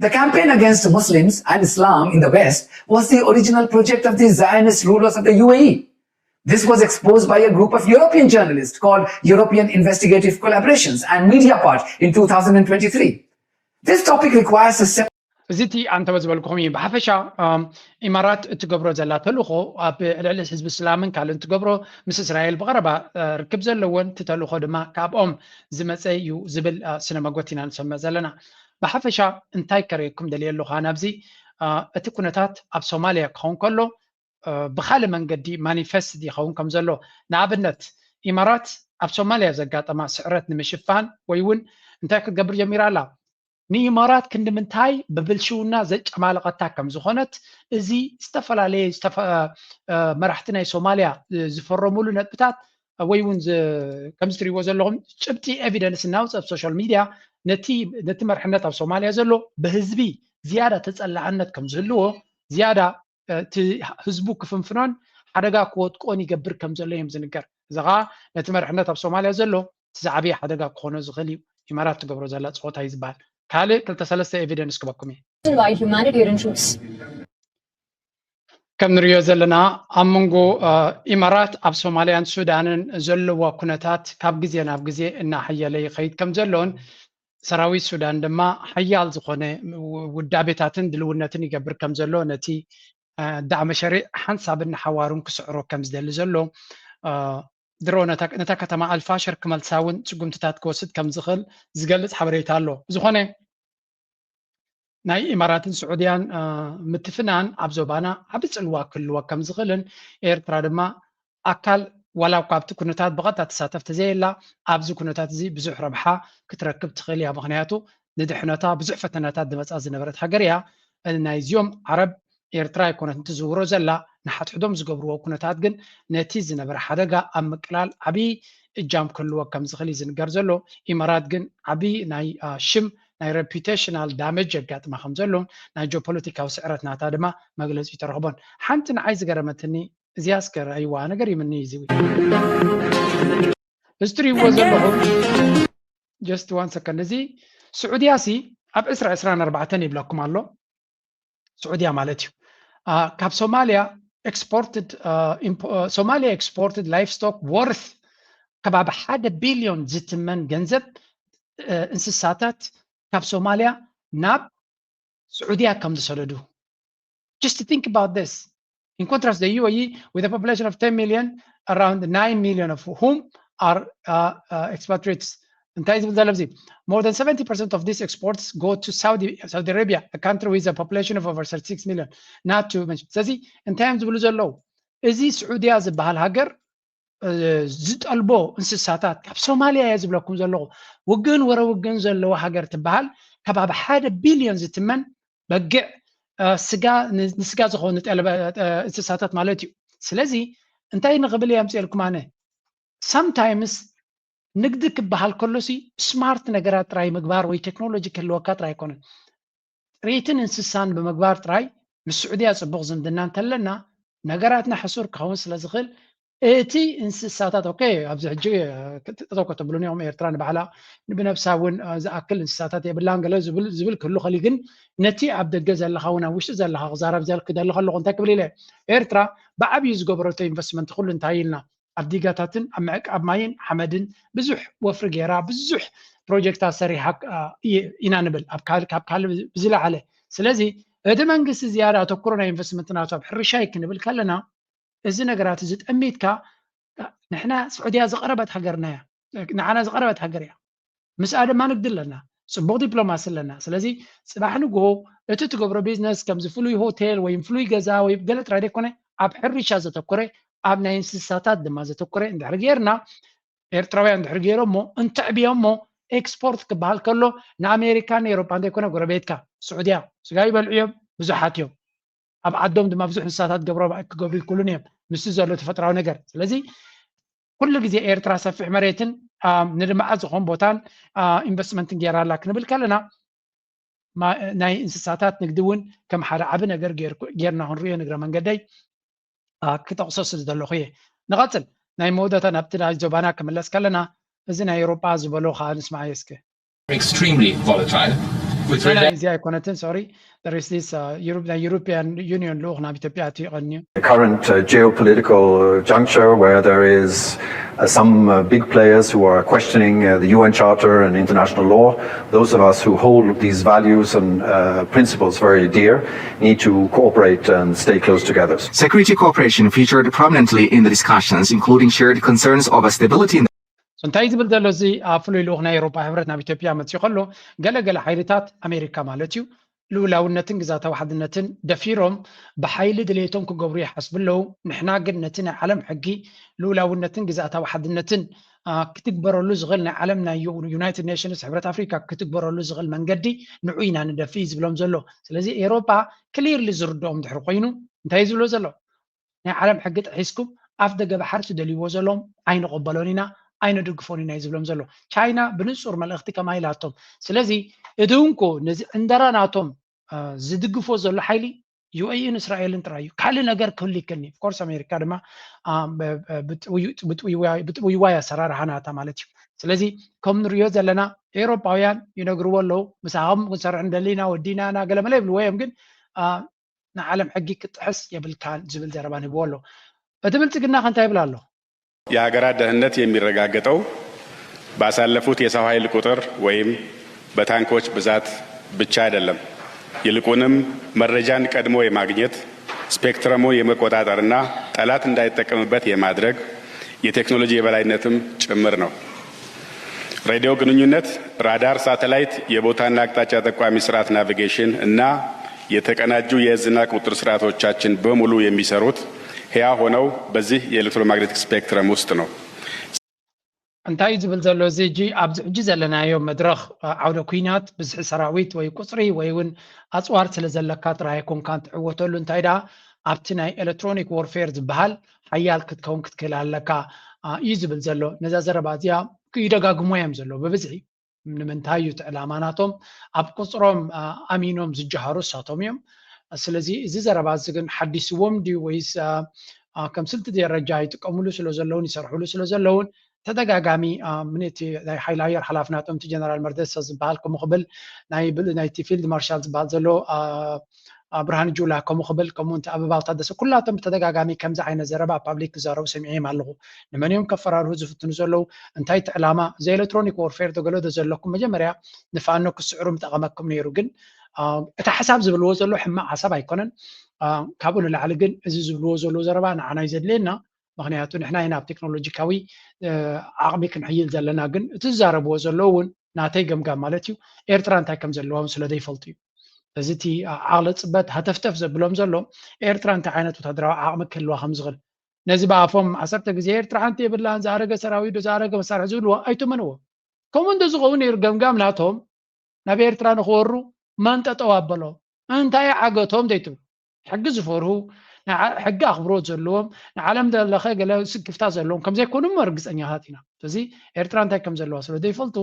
The campaign against Muslims and Islam in the West was the original project of the Zionist rulers of the U A E. This was exposed by a group of European journalists called European Investigative Collaborations and Mediapart in two thousand twenty-three. This topic requires a separate እዚ እቲ ኣንተወ ዝበልኩኹም እዩ። ብሓፈሻ ኢማራት እትገብሮ ዘላ ተልእኾ ኣብ ልዕሊ ህዝቢ እስላምን ካልእን ትገብሮ ምስ እስራኤል ብቐረባ ርክብ ዘለዎን እቲ ተልእኾ ድማ ካብኦም ዝመፀ እዩ ዝብል ስነ መጎት ኢና ንሰምዕ ዘለና። ብሓፈሻ እንታይ ከርእየኩም ደልየ ኣለኹ ናብዚ እቲ ኩነታት ኣብ ሶማልያ ክኸውን ከሎ ብካልእ መንገዲ ማኒፈስት ይኸውን ከም ዘሎ፣ ንኣብነት ኢማራት ኣብ ሶማልያ ዘጋጠማ ስዕረት ንምሽፋን ወይ እውን እንታይ ክትገብር ጀሚራ ኣላ? ንኢማራት ክንዲ ምንታይ ብብልሽውና ዘጨማለቐታ ከም ዝኾነት፣ እዚ ዝተፈላለየ መራሕቲ ናይ ሶማልያ ዝፈረሙሉ ነጥብታት ወይ እውን ከምዚ ትሪእዎ ዘለኹም ጭብጢ ኤቪደንስ እናውፅእ ኣብ ሶሻል ሚድያ ነቲ መርሕነት ኣብ ሶማልያ ዘሎ ብህዝቢ ዝያዳ ተፀላዕነት ከም ዝህልዎ ዝያዳ እቲ ህዝቡ ክፍንፍኖን ሓደጋ ክወድቆን ይገብር ከም ዘሎ እዮም ዝንገር። እዚ ከዓ ነቲ መርሕነት ኣብ ሶማልያ ዘሎ እቲ ዝዓበየ ሓደጋ ክኾኖ ዝኽእል እዩ። ኢማራት ትገብሮ ዘላ ፀወታ እዩ ዝበሃል። ካልእ ክልተ ሰለስተ ኤቪደንስ ክበኩም እዩ። by humanitarian troops. ከም ንሪኦ ዘለና ኣብ መንጎ ኢማራት ኣብ ሶማልያን ሱዳንን ዘለዋ ኩነታት ካብ ግዜ ናብ ግዜ እናሓየለ ይኸይድ ከም ዘሎን ሰራዊት ሱዳን ድማ ሓያል ዝኾነ ውዳቤታትን ድልውነትን ይገብር ከም ዘሎ ነቲ ዳዕመ ሸሪዕ ሓንሳብን ንሓዋሩን ክስዕሮ ከም ዝደሊ ዘሎ ድሮ ነታ ከተማ ኣልፋሸር ክመልሳ እውን ስጉምትታት ክወስድ ከም ዝኽእል ዝገልፅ ሓበሬታ ኣሎ። ብዝኾነ ናይ ኢማራትን ስዑድያን ምትፍናን ኣብ ዞባና ዓቢ ፅልዋ ክህልዎ ከም ዝኽእልን ኤርትራ ድማ ኣካል ዋላ እኳ ኣብቲ ኩነታት ብቐጥታ ትሳተፍ ተዘየላ ኣብዚ ኩነታት እዚ ብዙሕ ረብሓ ክትረክብ ትኽእል እያ። ምኽንያቱ ንድሕነታ ብዙሕ ፈተናታት ዝመፃ ዝነበረት ሃገር እያ። ናይዚኦም ዓረብ ኤርትራ ኣይኮነት እንትዝውሮ ዘላ ንሓትሕዶም ዝገብርዎ ኩነታት ግን ነቲ ዝነበረ ሓደጋ ኣብ ምቅላል ዓብዪ እጃም ክህልዎ ከም ዝኽእል እዩ ዝንገር ዘሎ። ኢማራት ግን ዓብዪ ናይ ሽም ናይ reputational damage የጋጥማ ከም ዘሎ ናይ ጂኦፖለቲካዊ ስዕረት ናታ ድማ መግለፂ ተረኽቦን። ሓንቲ ንዓይ ዝገረመትኒ እዚኣ እስከ ረኣይዋ ነገር ይምኒ እዩ ዝብል እዚ ትሪእዎ ዘለኹም just one second እዚ ስዑድያ ሲ ኣብ ዕስራ ዕስራን ኣርባዕተን ይብለኩም ኣሎ። ስዑድያ ማለት እዩ ካብ ሶማሊያ exported ሶማሊያ exported livestock worth ከባቢ ሓደ ቢልዮን ዝትመን ገንዘብ እንስሳታት ካብ ሶማሊያ ናብ ስዑድያ ከም ዝሰደዱ just think about this in contrast the U A E with a population of ten million around nine million of whom are uh, uh, expatriates እንታይ ዝብል ዘሎ እዚ more than seventy percent of these exports go to Saudi, Saudi Arabia, a country with a population of over thirty-six million, not to mention ስለዚ እንታይ እዮም ዝብሉ ዘለዉ እዚ ስዑድያ ዝበሃል ሃገር ዝጠልቦ እንስሳታት ካብ ሶማልያ እየ ዝብለኩም ዘለኹ ውግን ወረ ውግን ዘለዎ ሃገር ትበሃል ከባቢ ሓደ ቢልዮን ዝትመን በጊዕ ስጋ ንስጋ ዝኾኑ እንስሳታት ማለት እዩ። ስለዚ እንታይ ንኽብል እየ ኣምፅኤልኩም ኣነ sometimes ንግዲ ክበሃል ከሎሲ smart ነገራት ጥራይ ምግባር ወይ ቴክኖሎጂ ክህልወካ ጥራይ ኣይኮነን። ጥሪትን እንስሳን ብምግባር ጥራይ ምስ ስዑድያ ፅቡቕ ዝምድና እንተለና ነገራትና ሕሱር ክኸውን ስለ ዝኽእል እቲ እንስሳታት okay ኣብዚ ሕጂ ጠጠው ከተብሉኒ እዮም ኤርትራ ንባዕላ ብነብሳ እውን ዝኣክል እንስሳታት የብላን ገለ ዝብል ክህሉ ከሊ ግን ነቲ ኣብ ደገ ዘለኻ እውን ኣብ ውሽጢ ዘለኻ ክዛረብ ክደሊ ከለኹ እንታይ ክብል ኢለ ኤርትራ ብዓብዩ ዝገበረቶ ኢንቨስትመንት ኩሉ እንታይ ኢልና ኣብ ዲጋታትን ኣብ ምዕቃብ ማይን ሓመድን ብዙሕ ወፍሪ ገይራ ብዙሕ ፕሮጀክታት ሰሪሓ ኢና ንብል ካብ ካልእ ብዝለዓለ ስለዚ እቲ መንግስቲ ዝያዳ ኣተኩሮ ናይ ኢንቨስትመንት ናቱ ኣብ ሕርሻ እዩ ክንብል ከለና እዚ ነገራት እዚ ጠሚትካ ንሕና ስዑድያ ዝቐረበት ሃገርና እያ ንዓና ዝቐረበት ሃገር እያ ምስኣ ድማ ንግዲ ኣለና ፅቡቅ ዲፕሎማሲ ኣለና ስለዚ ፅባሕ ንግሆ እቲ ትገብሮ ቢዝነስ ከምዚ ፍሉይ ሆቴል ወይ ፍሉይ ገዛ ወይ ገለ ጥራይ ዘይኮነ ኣብ ሕርሻ ዘተኮረ ኣብ ናይ እንስሳታት ድማ ዘተኮረ እንድሕር ጌርና ኤርትራውያን እንድሕር ገይሮሞ እንተዕብዮሞ ኤክስፖርት ክበሃል ከሎ ንኣሜሪካ ንኤሮጳ እንተይኮነ ጎረቤትካ ስዑድያ ስጋ ይበልዑ እዮም ብዙሓት እዮም ኣብ ዓዶም ድማ ብዙሕ እንስሳታት ገብሮ ክገብሩ ይክእሉን እዮም ምስ ዘሎ ተፈጥራዊ ነገር ስለዚ ኩሉ ግዜ ኤርትራ ሰፊሕ መሬትን ንልምዓት ዝኾን ቦታን ኢንቨስትመንትን ገይራ ኣላ ክንብል ከለና ናይ እንስሳታት ንግዲ እውን ከም ሓደ ዓቢ ነገር ጌርና ክንሪኦ ንግረ መንገደይ ክጠቕሶ ስለ ዘለኹ እየ ንቐፅል ናይ መወዳእታ ናብቲ ናይ ዞባና ክምለስ ከለና እዚ ናይ ኤሮጳ ዝበሎ ከዓ ንስማዓዮ እስከ extremely volatile. It's really እዚኣ ኣይኮነትን፣ sorry። There is this, uh, Europe, the European Union ልኡኽ ናብ ኢትዮጵያ ኣትዩ ይቐንዩ። The current uh, geopolitical juncture where there is uh, some uh, big players who are questioning uh, the U N Charter and international law. Those of us who hold these values and uh, principles very dear need to cooperate and stay close together. Security cooperation featured prominently in the discussions, including shared concerns over stability in እንታይ ዝብል ዘሎ እዚ ኣብ ፍሉይ ልኡኽ ናይ ኤውሮፓ ሕብረት ናብ ኢትዮጵያ መፅኡ ከሎ፣ ገለገለ ሓይልታት ኣሜሪካ ማለት እዩ፣ ልኡላውነትን ግዛታዊ ሓድነትን ደፊሮም ብሓይሊ ድሌቶም ክገብሩ ይሓስቡ ኣለዉ። ንሕና ግን ነቲ ናይ ዓለም ሕጊ፣ ልኡላውነትን ግዛታዊ ሓድነትን ክትግበረሉ ዝኽእል፣ ናይ ዓለም ናይ ዩናይትድ ኔሽንስ፣ ሕብረት ኣፍሪካ ክትግበረሉ ዝኽእል መንገዲ ንዑ ኢና ንደፊ እዩ ዝብሎም ዘሎ። ስለዚ ኤውሮፓ ክሊርሊ ዝርድኦም ድሕሪ ኮይኑ እንታይ እዩ ዝብሎ ዘሎ? ናይ ዓለም ሕጊ ጥሒስኩም ኣፍ ደገ ባሕሪ ትደልይዎ ዘለዎም ኣይንቕበሎን ኢና፣ ኣይንድግፎን ኢና እዩ ዝብሎም ዘሎ። ቻይና ብንጹር መልእኽቲ ከምኣ ኢላቶም። ስለዚ እቲ እንኮ ነዚ ዕንደራ ናቶም ዝድግፎ ዘሎ ሓይሊ ዩኤኢን እስራኤልን ጥራይ እዩ። ካልእ ነገር ክህሉ ይክእልኒ። ኦፍኮርስ ኣሜሪካ ድማ ብጥውይዋይ ኣሰራርሓ ናታ ማለት እዩ። ስለዚ ከም ንሪኦ ዘለና ኤውሮጳውያን ይነግርዎ ኣለዉ፣ ምሳኹም ክንሰርሕ እንደሊና ወዲና ኢና ገለመለ ይብልዎ እዮም። ግን ንዓለም ሕጊ ክትጥሕስ የብልካን ዝብል ዘረባ ንህብዎ ኣሎ። እቲ ብልጽግና ከ እንታይ ይብል ኣሎ? የሀገራት ደህንነት የሚረጋገጠው ባሳለፉት የሰው ኃይል ቁጥር ወይም በታንኮች ብዛት ብቻ አይደለም። ይልቁንም መረጃን ቀድሞ የማግኘት፣ ስፔክትረሙን የመቆጣጠርና ጠላት እንዳይጠቀምበት የማድረግ የቴክኖሎጂ የበላይነትም ጭምር ነው። ሬዲዮ ግንኙነት፣ ራዳር፣ ሳተላይት፣ የቦታና አቅጣጫ ጠቋሚ ስርዓት ናቪጌሽን እና የተቀናጁ የእዝና ቁጥጥር ስርዓቶቻችን በሙሉ የሚሰሩት ሕያው ሆነው በዚህ የኤሌክትሮማግኔቲክ ስፔክትረም ውስጥ ነው። እንታይ እዩ ዝብል ዘሎ እዚ ሕጂ ኣብዚ ሕጂ ዘለናዮ መድረኽ ዓውደ ኲናት ብዝሒ ሰራዊት ወይ ቁፅሪ ወይ እውን ኣፅዋር ስለ ዘለካ ጥራይ ኣይኮንካን ትዕወተሉ እንታይ ደኣ ኣብቲ ናይ ኤሌክትሮኒክ ዎርፌር ዝበሃል ሓያል ክትከውን ክትክእል ኣለካ እዩ ዝብል ዘሎ። ነዛ ዘረባ እዚኣ ይደጋግሞ እዮም ዘሎ ብብዝሒ። ንምንታይ እዩ እቲ ዕላማ ናቶም ኣብ ቁፅሮም ኣሚኖም ዝጀሃሩ እሳቶም እዮም። ስለዚ እዚ ዘረባ እዚ ግን ሓዲስዎም ድዩ ወይስ ከም ስልቲ ደረጃ ይጥቀምሉ ስለ ዘለውን ይሰርሕሉ ስለ ዘለውን ተደጋጋሚ ምንእቲ ናይ ሓይሊ ኣየር ሓላፊ ናቶም እቲ ጀነራል መርደሰ ዝበሃል ከምኡ ክብል ናይቲ ፊልድ ማርሻል ዝበሃል ዘሎ ብርሃን ጁላ ከምኡ ክብል ከምኡ እንተ ኣበባው ታደሰ ኩላቶም ብተደጋጋሚ ከምዚ ዓይነት ዘረባ ኣብ ፓብሊክ ክዛረቡ ሰሚዐዮም ኣለኹ። ንመን እዮም ከፈራርሁ ዝፍትኑ ዘለዉ? እንታይ እቲ ዕላማ? እዚ ኤሌክትሮኒክ ዎርፌር ተገለዶ ዘለኩም መጀመርያ ንፋኖ ክስዕሩ ምጠቐመኩም ነይሩ። ግን እቲ ሓሳብ ዝብልዎ ዘሎ ሕማቕ ሓሳብ ኣይኮነን። ካብኡ ንላዕሊ ግን እዚ ዝብልዎ ዘለዉ ዘረባ ንዓና እዩ ዘድልየና። ምክንያቱ ንሕና ኢና ኣብ ቴክኖሎጂካዊ ዓቕሚ ክንሕይል ዘለና። ግን እቲ ዝዛረብዎ ዘለዉ እውን ናተይ ገምጋም ማለት እዩ። ኤርትራ እንታይ ከም ዘለዋ እውን ስለ ዘይፈልጡ እዩ። እዚ እቲ ዓቕሊ ፅበት ሃተፍተፍ ዘብሎም ዘሎ ኤርትራ እንታይ ዓይነት ወታደራዊ ዓቕሚ ክህልዋ ከም ዝኽእል ነዚ ብኣፎም ዓሰርተ ግዜ ኤርትራ ሓንቲ የብላን ዝኣረገ ሰራዊት ዶ ዝኣረገ መሳርሒ ዝብልዎ ኣይትመንዎ። ከምኡ እንተዝኸውን ነይሩ ገምጋም ናቶም ናብ ኤርትራ ንክወሩ መን ጠጠው ኣበሎ እንታይ ዓገቶም ዘይትብሉ ሕጊ ዝፈርሁ ሕጊ ኣኽብሮት ዘለዎም ንዓለም ዘለኸ ገለ ስክፍታ ዘለዎም ከምዘይኮኑ እሞ ርግፀኛታት ኢና። ስለዚ ኤርትራ እንታይ ከም ዘለዋ ስለ ዘይፈልጡ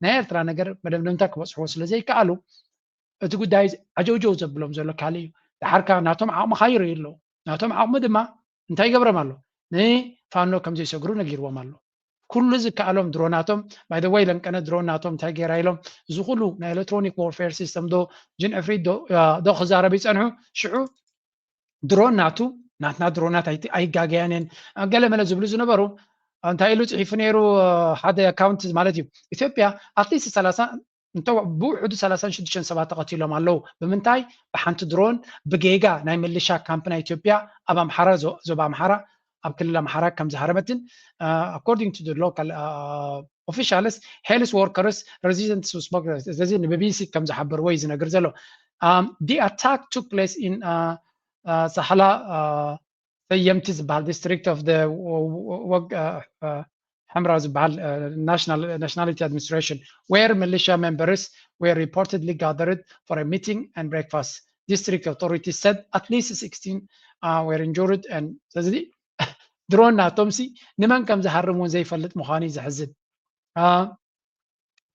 ናይ ኤርትራ ነገር መደምደምታ ክበፅሕዎ ስለ ዘይከኣሉ እቲ ጉዳይ ዓጀውጀው ዘብሎም ዘሎ ካልእ እዩ። ድሓርካ ናቶም ዓቕሚ ካይሩ ኣለዉ። ናቶም ዓቕሚ ድማ እንታይ ይገብሮም ኣሎ? ንፋኖ ከም ዘይሰግሩ ነጊርዎም ኣሎ። ኩሉ ዝከኣሎም ድሮናቶም by the way ለንቀነ ድሮን ናቶም እንታይ ገይራ ኢሎም እዚ ኩሉ ናይ ኤሌክትሮኒክ ዎርፌር ሲስተም ዶ ጅን ዕፍሪት ዶ ክዛረብ ይፀንሑ ሽዑ ድሮን ናቱ ናትና ድሮናት ኣይጋገያን እየን ገለመለ ዝብሉ ዝነበሩ እንታይ ኢሉ ፅሒፉ ነይሩ ሓደ ኣካውንት ማለት እዩ ኢትዮጵያ ኣትሊስት ሰላሳ እንተ ብውሕዱ ሰላሳን ሽዱሽተን ሰባት ተቐቲሎም ኣለዉ ብምንታይ ብሓንቲ ድሮን ብጌጋ ናይ ምልሻ ካምፕ ናይ ኢትዮጵያ ኣብ ኣምሓራ ዞባ ኣምሓራ ኣብ ክልል ኣምሓራ ከም ዝሃረመትን according to the local officials health workers residents እዚ ንቢቢሲ ከም ዝሓበርዎ እዩ ዝነግር ዘሎ the attack took place in ሳሕላ ሰየምቲ ዝበሃል district of the ወግ ሕምራ ዝበሃል nationality administration where militia members were reportedly gathered for a meeting and breakfast district authorities said at least sixteen were injured and ስለዚ ድሮን ናቶም ሲ ንመን ከም ዝሃርም እውን ዘይፈልጥ ምዃኑ እዩ ዘሕዝን።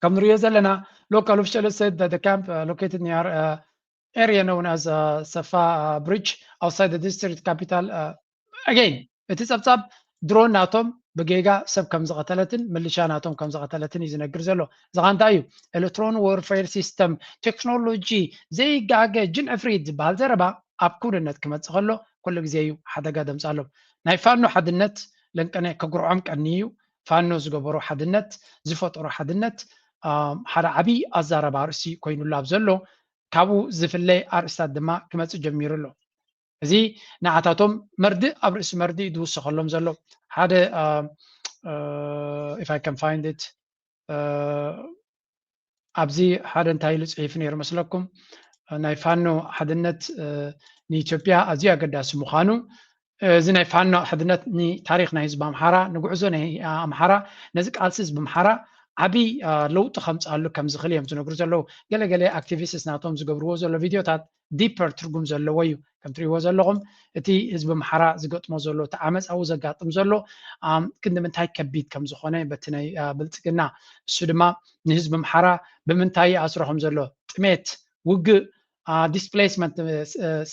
ከም ንሪኦ ዘለና local officials said that the camp located near area known as Safa Bridge outside the district capital again እቲ ጸብጻብ ድሮን ናቶም ብጌጋ ሰብ ከም ዝቐተለትን ምልሻ ናቶም ከም ዝቐተለትን እዩ ዝነግር ዘሎ። እዚ ኸ እንታይ እዩ? ኤሌክትሮን ወርፌር ሲስተም፣ ቴክኖሎጂ ዘይጋገ፣ ጅን ዕፍሪት ዝበሃል ዘረባ ኣብ ክውንነት ክመጽእ ከሎ ኩሉ ግዜ እዩ ሓደጋ ደምጻሎም። ናይ ፋኖ ሓድነት ለንቀነ ከጉርዖም ቀኒ እዩ። ፋኖ ዝገበሮ ሓድነት፣ ዝፈጠሮ ሓድነት ሓደ ዓብዪ ኣዛረባ ኣርእስቲ ኮይኑሉ ኣብ ዘሎ ካብኡ ዝፍለ ኣርእስታት ድማ ክመጽእ ጀሚሩ ኣሎ። እዚ ንዓታቶም መርድእ ኣብ ርእሲ መርድእ ዝውሰኸሎም ዘሎ ሓደ if I can find it ኣብዚ ሓደ እንታይ ኢሉ ፅሒፉ ነይሩ መስለኩም? ናይ ፋኖ ሓድነት ንኢትዮጵያ ኣዝዩ ኣገዳሲ ምዃኑ፣ እዚ ናይ ፋኖ ሓድነት ንታሪኽ ናይ ህዝቢ ኣምሓራ፣ ንጉዕዞ ናይ ኣምሓራ፣ ነዚ ቃልሲ ህዝቢ ኣምሓራ ዓብዪ ለውጢ ከምፅኣሉ ከም ዝኽእል እዮም ዝነግሩ ዘለዉ። ገለገለ ኣክቲቪስትስ ናቶም ዝገብርዎ ዘሎ ቪድዮታት ዲፐር ትርጉም ዘለዎ እዩ። ከም ትሪእዎ ዘለኹም እቲ ህዝቢ ኣምሓራ ዝገጥሞ ዘሎ እቲ ዓመፃዊ ዘጋጥም ዘሎ ክንዲ ምንታይ ከቢድ ከም ዝኾነ በቲ ናይ ብልፅግና፣ እሱ ድማ ንህዝቢ ኣምሓራ ብምንታይ ይኣስሮ ከም ዘሎ፣ ጥሜት፣ ውግእ፣ ዲስፕሌስመንት፣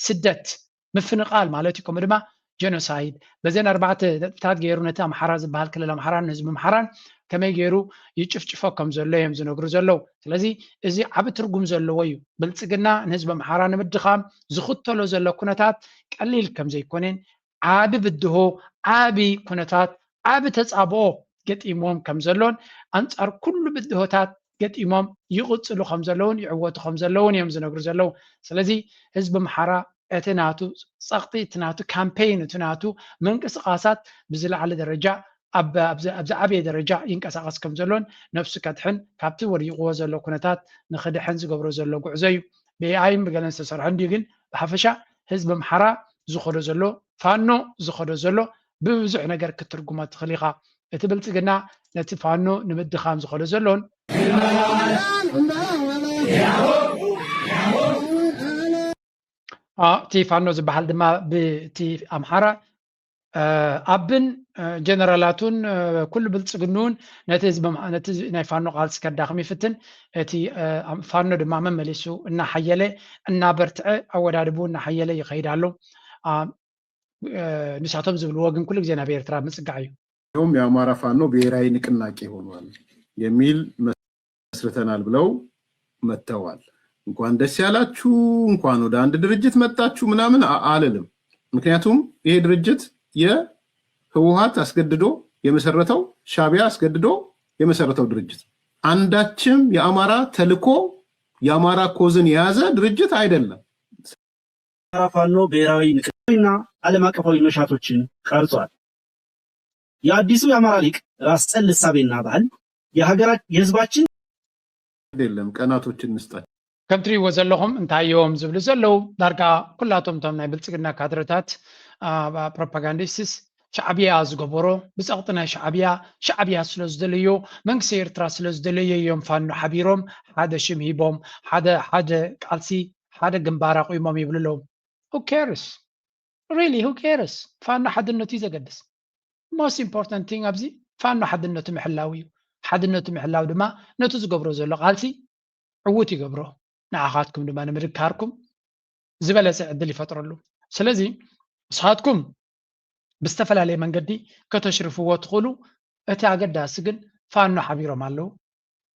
ስደት፣ ምፍንቓል ማለት እዩ። ከምኡ ድማ ጀኖሳይድ በዘን ኣርባዕተ ነጥብታት ገይሩ ነቲ ኣምሓራ ዝበሃል ክልል ኣምሓራን ንህዝቢ ኣምሓራን ከመይ ገይሩ ይጭፍጭፎ ከም ዘሎ እዮም ዝነግሩ ዘለዉ። ስለዚ እዚ ዓቢ ትርጉም ዘለዎ እዩ። ብልጽግና ንህዝቢ ኣምሓራ ንምድኻም ዝኽተሎ ዘሎ ኩነታት ቀሊል ከም ዘይኮነን ዓቢ ብድሆ፣ ዓቢ ኩነታት፣ ዓቢ ተጻብኦ ገጢምዎም ከም ዘሎን ኣንጻር ኩሉ ብድሆታት ገጢሞም ይቕጽሉ ከም ዘለውን ይዕወቱ ከም ዘለውን እዮም ዝነግሩ ዘለዉ። ስለዚ ህዝቢ ኣምሓራ እቲ ናቱ ጸቕጢ፣ እቲ ናቱ ካምፔይን፣ እቲ ናቱ ምንቅስቓሳት ብዝለዓለ ደረጃ ኣብ ኣብዚ ዓብየ ደረጃ ይንቀሳቐስ ከም ዘሎን ነብሱ ከድሕን ካብቲ ወዲቕዎ ዘሎ ኩነታት ንኽድሕን ዝገብሮ ዘሎ ጉዕዞ እዩ። ብኤኣይን ብገለን ዝተሰርሐ እንድዩ፣ ግን ብሓፈሻ ህዝቢ ኣምሓራ ዝኸዶ ዘሎ፣ ፋኖ ዝኸዶ ዘሎ ብብዙሕ ነገር ክትርጉሞ ትኽእል ኢኻ። እቲ ብልጽግና ነቲ ፋኖ ንምድኻም ዝኸዶ ዘሎን እቲ ፋኖ ዝበሃል ድማ ብቲ ኣምሓራ ኣብን ጀነራላቱን ኩሉ ብልጽግንኡን ነቲ ህዝቢ ነቲ ናይ ፋኖ ቃልሲ ከዳኽም ይፍትን። እቲ ፋኖ ድማ መመሊሱ እናሓየለ እናበርትዐ ኣወዳድቡ እናሓየለ ይኸይድ ኣሎ። ንሳቶም ዝብልዎ ግን ኩሉ ግዜ ናብ ኤርትራ ምጽጋዕ እዩ። ም የአማራ ፋኖ ብሔራዊ ንቅናቄ ሆኗል የሚል መስርተናል ብለው መጥተዋል። እንኳን ደስ ያላችሁ፣ እንኳን ወደ አንድ ድርጅት መጣችሁ ምናምን አልልም። ምክንያቱም ይሄ ድርጅት የህወሓት አስገድዶ የመሰረተው፣ ሻቢያ አስገድዶ የመሰረተው ድርጅት፣ አንዳችም የአማራ ተልኮ የአማራ ኮዝን የያዘ ድርጅት አይደለም። የአማራ ፋኖ ብሔራዊ ንቅናቄና ዓለም አቀፋዊ መሻቶችን ቀርጿል። የአዲሱ የአማራ ሊቅ ራስ ጸል እሳቤና ባህል የሀገራ የህዝባችን የለም ቀናቶችን እንስጣቸው። ከም ትሪእዎ ዘለኹም እንታይ እዮም ዝብሉ ዘለዉ? ዳርጋ ኩላቶም እቶም ናይ ብልጽግና ካድረታት ፕሮፓጋንዲስትስ ሻዕብያ ዝገበሮ ብጸቕጢ ናይ ሻዕብያ፣ ሻዕብያ ስለ ዝደለዮ፣ መንግስቲ ኤርትራ ስለ ዝደለዮ እዮም ፋኖ ሓቢሮም ሓደ ሽም ሂቦም ሓደ ሓደ ቃልሲ ሓደ ግንባር ኣቑሞም ይብሉ ኣለዉ። Who cares? Really, who cares? ፋኖ ሓድነቱ እዩ ዘገድስ። Most important thing ኣብዚ ፋኖ ሓድነቱ ምሕላው እዩ። ሓድነቱ ምሕላው ድማ ነቲ ዝገብሮ ዘሎ ቃልሲ ዕዉት ይገብሮ። ንዓኻትኩም ድማ ንምድካርኩም ዝበለጸ ዕድል ይፈጥረሉ። ስለዚ ንስኻትኩም ብዝተፈላለየ መንገዲ ከተሽርፍዎ ትኽእሉ። እቲ ኣገዳሲ ግን ፋኖ ሓቢሮም ኣለዉ።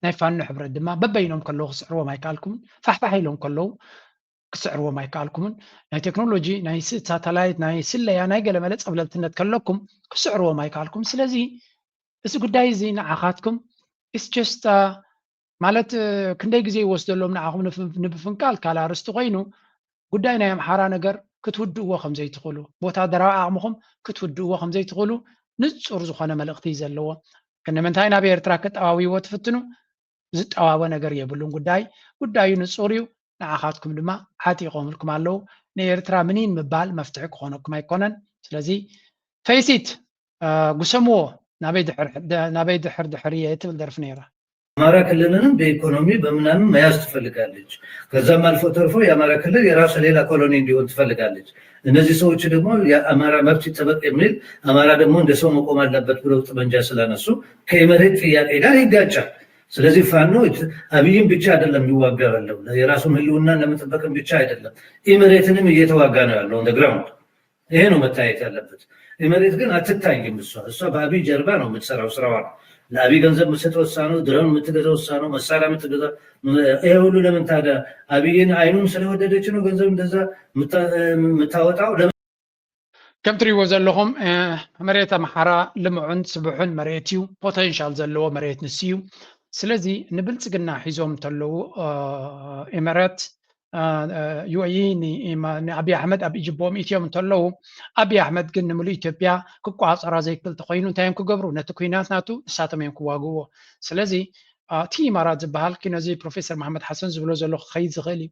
ናይ ፋኖ ሕብረት ድማ በበይኖም ከለዉ ክስዕርዎም ኣይከኣልኩምን። ፋሕፋሕ ኢሎም ከለዉ ክስዕርዎም ኣይከኣልኩምን። ናይ ቴክኖሎጂ፣ ናይ ሳተላይት፣ ናይ ስለያ፣ ናይ ገለመለ ጸብለልትነት ከለኩም ክስዕርዎም ኣይከኣልኩም። ስለዚ እዚ ጉዳይ እዚ ንዓኻትኩም it's just ማለት ክንደይ ግዜ ይወስደሎም ንዓኹም ንብፍንቃል ካልእ ኣርእስቲ ኮይኑ ጉዳይ ናይ ኣምሓራ ነገር ክትውድእዎ ከም ዘይትኽእሉ፣ ብወታደራዊ ዓቕምኹም ክትውድእዎ ከም ዘይትኽእሉ ንጹር ዝኾነ መልእኽቲ እዩ ዘለዎ። ክንምንታይ ናብ ኤርትራ ክጠዋውይዎ ትፍትኑ? ዝጠዋወ ነገር የብሉን። ጉዳይ ጉዳዩ ንጹር እዩ። ንዓኻትኩም ድማ ዓጢቖምልኩም ኣለዉ። ንኤርትራ ምኒን ምባል መፍትሒ ክኾነኩም ኣይኮነን። ስለዚ face it ጉሰምዎ። ናበይ ድሕር ድሕር እየ ትብል ደርፊ ነይራ። አማራ ክልልንም በኢኮኖሚ በምናምን መያዝ ትፈልጋለች። ከዛም አልፎ ተርፎ የአማራ ክልል የራሱ ሌላ ኮሎኒ እንዲሆን ትፈልጋለች። እነዚህ ሰዎች ደግሞ የአማራ መብት ይጠበቅ የሚል አማራ ደግሞ እንደ ሰው መቆም አለበት ብለው ጠመንጃ ስላነሱ ከኢመሬት ጥያቄ ጋር ይጋጫል። ስለዚህ ፋኖ አብይን ብቻ አይደለም የሚዋጋ ያለው የራሱን ህልውና ለመጠበቅም ብቻ አይደለም ኢመሬትንም እየተዋጋ ነው ያለው። ግራውንድ ይሄ ነው መታየት ያለበት። ኤመሬት ግን ኣትታይም እሷ እሷ በአብይ ጀርባ ነው የምትሰራው ስራዋን። ለአብይ ገንዘብ የምትሰጠው እሷ ነው። ድሮን የምትገዛው እሷ ነው። መሳሪያ የምትገዛ ይሄ ሁሉ ለምን ታዲያ? አብይን አይኑን ስለወደደች ነው ገንዘብ እንደዛ የምታወጣው? ከም ትሪእዎ ዘለኹም መሬት ኣምሓራ ልምዑን ስቡሕን መሬት እዩ። ፖቴንሻል ዘለዎ መሬት ንሱ እዩ። ስለዚ ንብልፅግና ሒዞም እንተለዉ ኤመረት ዩኤኢ ንኣብይ ኣሕመድ ኣብ ኢጅቦም ኢትዮም እንተለዉ ኣብይ ኣሕመድ ግን ንምሉእ ኢትዮጵያ ክቋፀራ ዘይክእል ተኮይኑ እንታይ እዮም ክገብሩ? ነቲ ኩናት ናቱ ንሳቶም እዮም ክዋግዎ። ስለዚ እቲ ኢማራት ዝበሃል ኪኖዚ ፕሮፌሰር መሓመድ ሓሰን ዝብሎ ዘሎ ክኸይድ ዝኽእል እዩ።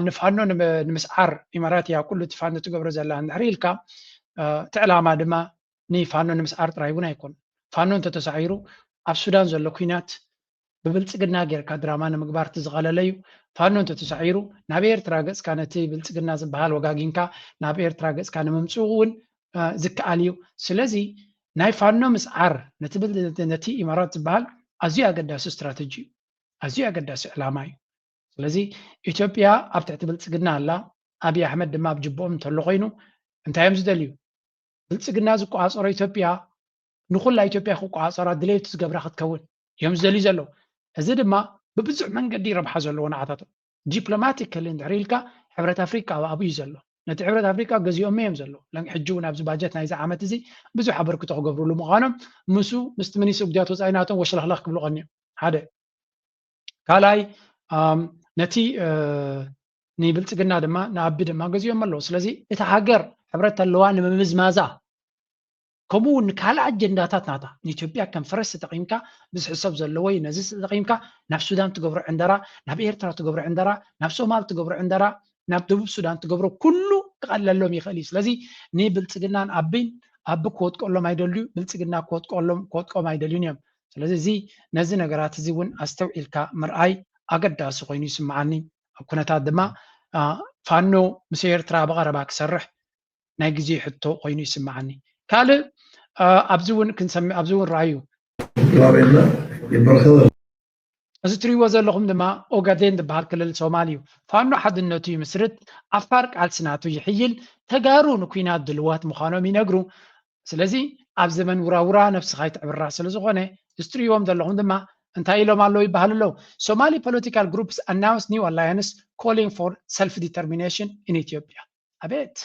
ንፋኖ ንምስዓር ኢማራት እያ ኩሉ እቲ ፋኖ ትገብሮ ዘላ እንድሕር ኢልካ እቲ ዕላማ ድማ ንፋኖ ንምስዓር ጥራይ እውን ኣይኮን። ፋኖ እንተተሳዒሩ ኣብ ሱዳን ዘሎ ኩናት ብብልፅግና ጌርካ ድራማ ንምግባር እቲ ዝቐለለ እዩ። ፋኖ እንተተሳዒሩ ናብ ኤርትራ ገፅካ ነቲ ብልፅግና ዝበሃል ወጋጊንካ ናብ ኤርትራ ገፅካ ንምምፅኡ እውን ዝከኣል እዩ። ስለዚ ናይ ፋኖ ምስዓር ነቲ ኢማራት ዝበሃል ኣዝዩ ኣገዳሲ ስትራተጂ እዩ፣ ኣዝዩ ኣገዳሲ ዕላማ እዩ። ስለዚ ኢትዮጵያ ኣብ ትሕቲ ብልፅግና ኣላ፣ ኣብይ ኣሕመድ ድማ ኣብ ጅብኦም እንተሎ ኮይኑ እንታይ እዮም ዝደልዩ? ብልፅግና ዝቆፃፀሮ ኢትዮጵያ ንኩላ ኢትዮጵያ ክቆፃፀራ ድሌት ዝገብራ ክትከውን እዮም ዝደልዩ ዘለዉ። እዚ ድማ ብብዙሕ መንገዲ ረብሓ ዘለዎ ንዓታቶም። ዲፕሎማቲካሊ እንድሕር ኢልካ ሕብረት ኣፍሪቃ ኣብኡ እዩ ዘሎ። ነቲ ሕብረት ኣፍሪቃ ገዚኦሞ እዮም ዘለዉ። ሕጂ እውን ኣብዚ ባጀት ናይዚ ዓመት እዚ ብዙሕ ኣበርክቶ ክገብርሉ ምዃኖም ምስ ምስቲ ሚኒስትሪ ጉዳያት ወፃኢ ናቶም ወሽለኽለኽ ክብሉ ቀኒዮም። ሓደ ካልኣይ ነቲ ንብልፅግና ድማ ንኣቢ ድማ ገዚኦም ኣለዉ። ስለዚ እቲ ሃገር ሕብረት ኣለዋ ንምምዝማዛ ከምኡ እውን ንካልእ ኣጀንዳታት ናታ ንኢትዮጵያ ከም ፈረስ ተጠቂምካ ብዝሒ ሰብ ዘለዎ እዩ። ነዚ ተጠቂምካ ናብ ሱዳን ትገብሮ ዕንደራ፣ ናብ ኤርትራ ትገብሮ ዕንደራ፣ ናብ ሶማል ትገብሮ ዕንደራ፣ ናብ ደቡብ ሱዳን ትገብሮ ኩሉ ክቐለሎም ይኽእል እዩ። ስለዚ ንብልፅግናን ኣቢን ኣቢ ክወጥቀሎም ኣይደልዩ፣ ብልፅግና ክወጥቀሎም ክወጥቀም ኣይደልዩን እዮም። ስለዚ እዚ ነዚ ነገራት እዚ እውን ኣስተውዒልካ ምርኣይ ኣገዳሲ ኮይኑ ይስምዓኒ። ኣብ ኩነታት ድማ ፋኖ ምስ ኤርትራ ብቐረባ ክሰርሕ ናይ ግዜ ሕቶ ኮይኑ ይስምዓኒ። ካልእ ኣብዚ እውን ክንሰምዕ ኣብዚ እውን ረኣዩ እዚ ትሪእዎ ዘለኹም ድማ ኦጋዴን ዝበሃል ክልል ሶማል እዩ። ፋኖ ሓድነቱ ይምስርት፣ ዓፋር ቃልሲ ናቱ ይሕይል፣ ተጋሩ ንኩናት ድልዋት ምዃኖም ይነግሩ። ስለዚ ኣብ ዘመን ውራውራ ነብስኻ ይትዕብራ ስለ ዝኾነ እዚ ትሪእዎም ዘለኹም ድማ እንታይ ኢሎም ኣለዉ ይበሃል ኣለዉ። Somali political groups announce new alliance calling for self determination in Ethiopia። ኣቤት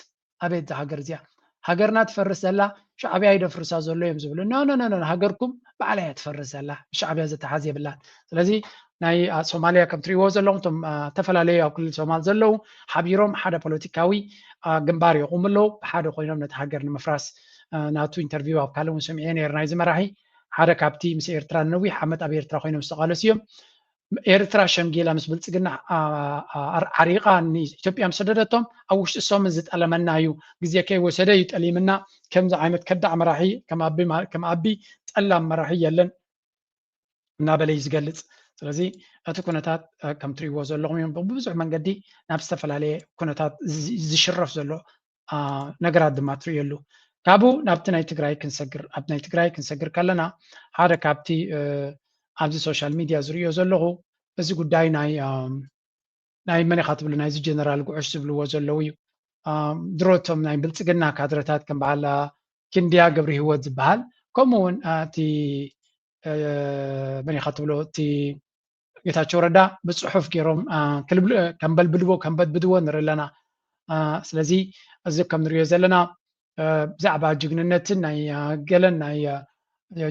ኣቤት እዛ ሃገር እዚኣ ሃገርና ትፈርስ ዘላ ሻዕብያ ይደፍርሳ ዘሎ እዮም ዝብሉ። ኖ ኖ ኖ ሃገርኩም ባዕላ እያ ትፈርስ ዘላ ሻዕብያ ዘተሓዝ የብላን። ስለዚ ናይ ሶማልያ ከም ትሪእዎ ዘለኹም እቶም ዝተፈላለዩ ኣብ ክልል ሶማል ዘለዉ ሓቢሮም ሓደ ፖለቲካዊ ግንባር የቑሙ ኣለዉ። ብሓደ ኮይኖም ነቲ ሃገር ንምፍራስ ናቱ ኢንተርቪው ኣብ ካልእ እውን ሰሚዐ ነይረ ናይዚ መራሒ ሓደ ካብቲ ምስ ኤርትራ ነዊሕ ዓመት ኣብ ኤርትራ ኮይኖም ዝተቓለሱ እዮም። ኤርትራ ሸምጊላ ምስ ብልፅግና ዓሪቓ ንኢትዮጵያ ምስ ሰደደቶም ኣብ ውሽጢ እሶምን ዝጠለመና እዩ፣ ግዜ ከይወሰደ እዩ ጠሊምና። ከምዚ ዓይነት ከዳዕ መራሒ ከም ኣቢ ጠላም መራሒ የለን እናበለ እዩ ዝገልፅ። ስለዚ እቲ ኩነታት ከም ትሪእዎ ዘለኹም እዮም ብብዙሕ መንገዲ ናብ ዝተፈላለየ ኩነታት ዝሽረፍ ዘሎ ነገራት ድማ ትርእየሉ። ካብኡ ናብቲ ናይ ትግራይ ክንሰግር ኣብ ናይ ትግራይ ክንሰግር ከለና ሓደ ካብቲ ኣብዚ ሶሻል ሚድያ ዝርእዮ ዘለኹ እዚ ጉዳይ ናይ ናይ መን ኢኻ ትብሉ ናይዚ ጀነራል ጉዑሽ ዝብልዎ ዘለዉ እዩ። ድሮ እቶም ናይ ብልፅግና ካድረታት ከም በዓል ክንድያ ገብረ ህይወት ዝበሃል ከምኡ እውን እቲ መን ኢኻ ትብሎ እቲ ጌታቸው ረዳ ብፅሑፍ ገይሮም ከንበልብልዎ ከንበድብድዎ ንርኢ ኣለና። ስለዚ እዚ ከም ንሪኦ ዘለና ብዛዕባ ጅግንነትን ናይ ገለን ናይ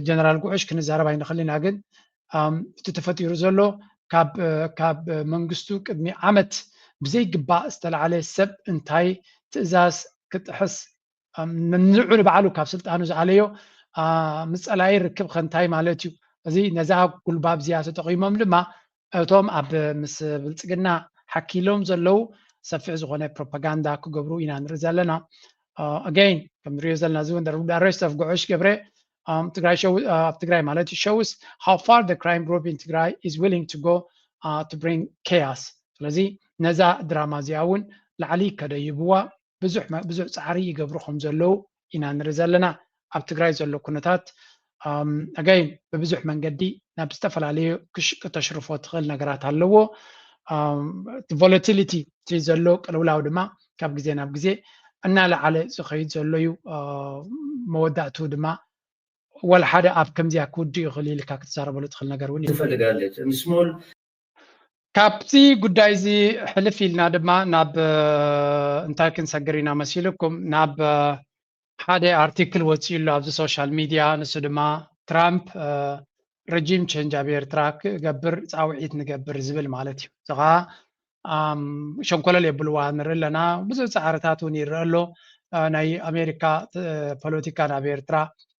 ጀነራል ጉዑሽ ክንዛረብ ኣይንኽእል ኢና። ግን እቲ ተፈጢሩ ዘሎ ካብ መንግስቱ ቅድሚ ዓመት ብዘይግባእ ዝተላዕለ ሰብ እንታይ ትእዛዝ ክጥሕስ ንዑ ንባዕሉ ካብ ስልጣኑ ዝኣለዮ ምስ ፀላኢ ርክብ ከንታይ ማለት እዩ። እዚ ነዛ ጉልባብ እዚኣ ተጠቒሞም ድማ እቶም ኣብ ምስ ብልፅግና ሓኪሎም ዘለዉ ሰፊሕ ዝኾነ ፕሮፓጋንዳ ክገብሩ ኢና ንርኢ ዘለና። ኣገይን ከም ንሪኦ ዘለና እዚ እውን the arrest of ጉዑሽ ገብረ ትግራይ ኣብ ትግራይ ማለት shows how far the crime group in Tigray is willing to go to bring chaos። ስለዚ ነዛ ድራማ እዚኣ እውን ላዕሊ ከደይብዋ ብዙሕ ብዙሕ ፃዕሪ ይገብሩ ከም ዘለዉ ኢና ንርኢ ዘለና። ኣብ ትግራይ ዘሎ ኩነታት ኣገይን ብብዙሕ መንገዲ ናብ ዝተፈላለዩ ክተሽርፎ ትኽእል ነገራት ኣለዎ። ቮለቲሊቲ እቲ ዘሎ ቅልውላው ድማ ካብ ግዜ ናብ ግዜ እናለዓለ ዝኸይድ ዘሎ እዩ። መወዳእቱ ድማ ወላ ሓደ ኣብ ከምዚኣ ክውድእ ይኽእል ኢልካ ክትዛረበሉ ትኽእል ነገር እውን ይፈልጋለች። ስሞል ካብቲ ጉዳይ እዚ ሕልፍ ኢልና ድማ ናብ እንታይ ክንሰግር ኢና መሲልኩም ናብ ሓደ ኣርቲክል ወፂኡ ኣሎ ኣብዚ ሶሻል ሚድያ። ንሱ ድማ ትራምፕ ረጂም ቸንጅ ኣብ ኤርትራ ክገብር ፃውዒት ንገብር ዝብል ማለት እዩ። እዚ ከዓ ሸንኮለል የብልዋ ንርኢ ኣለና። ብዙሕ ፃዕርታት እውን ይረአ ኣሎ። ናይ ኣሜሪካ ፖለቲካ ናብ ኤርትራ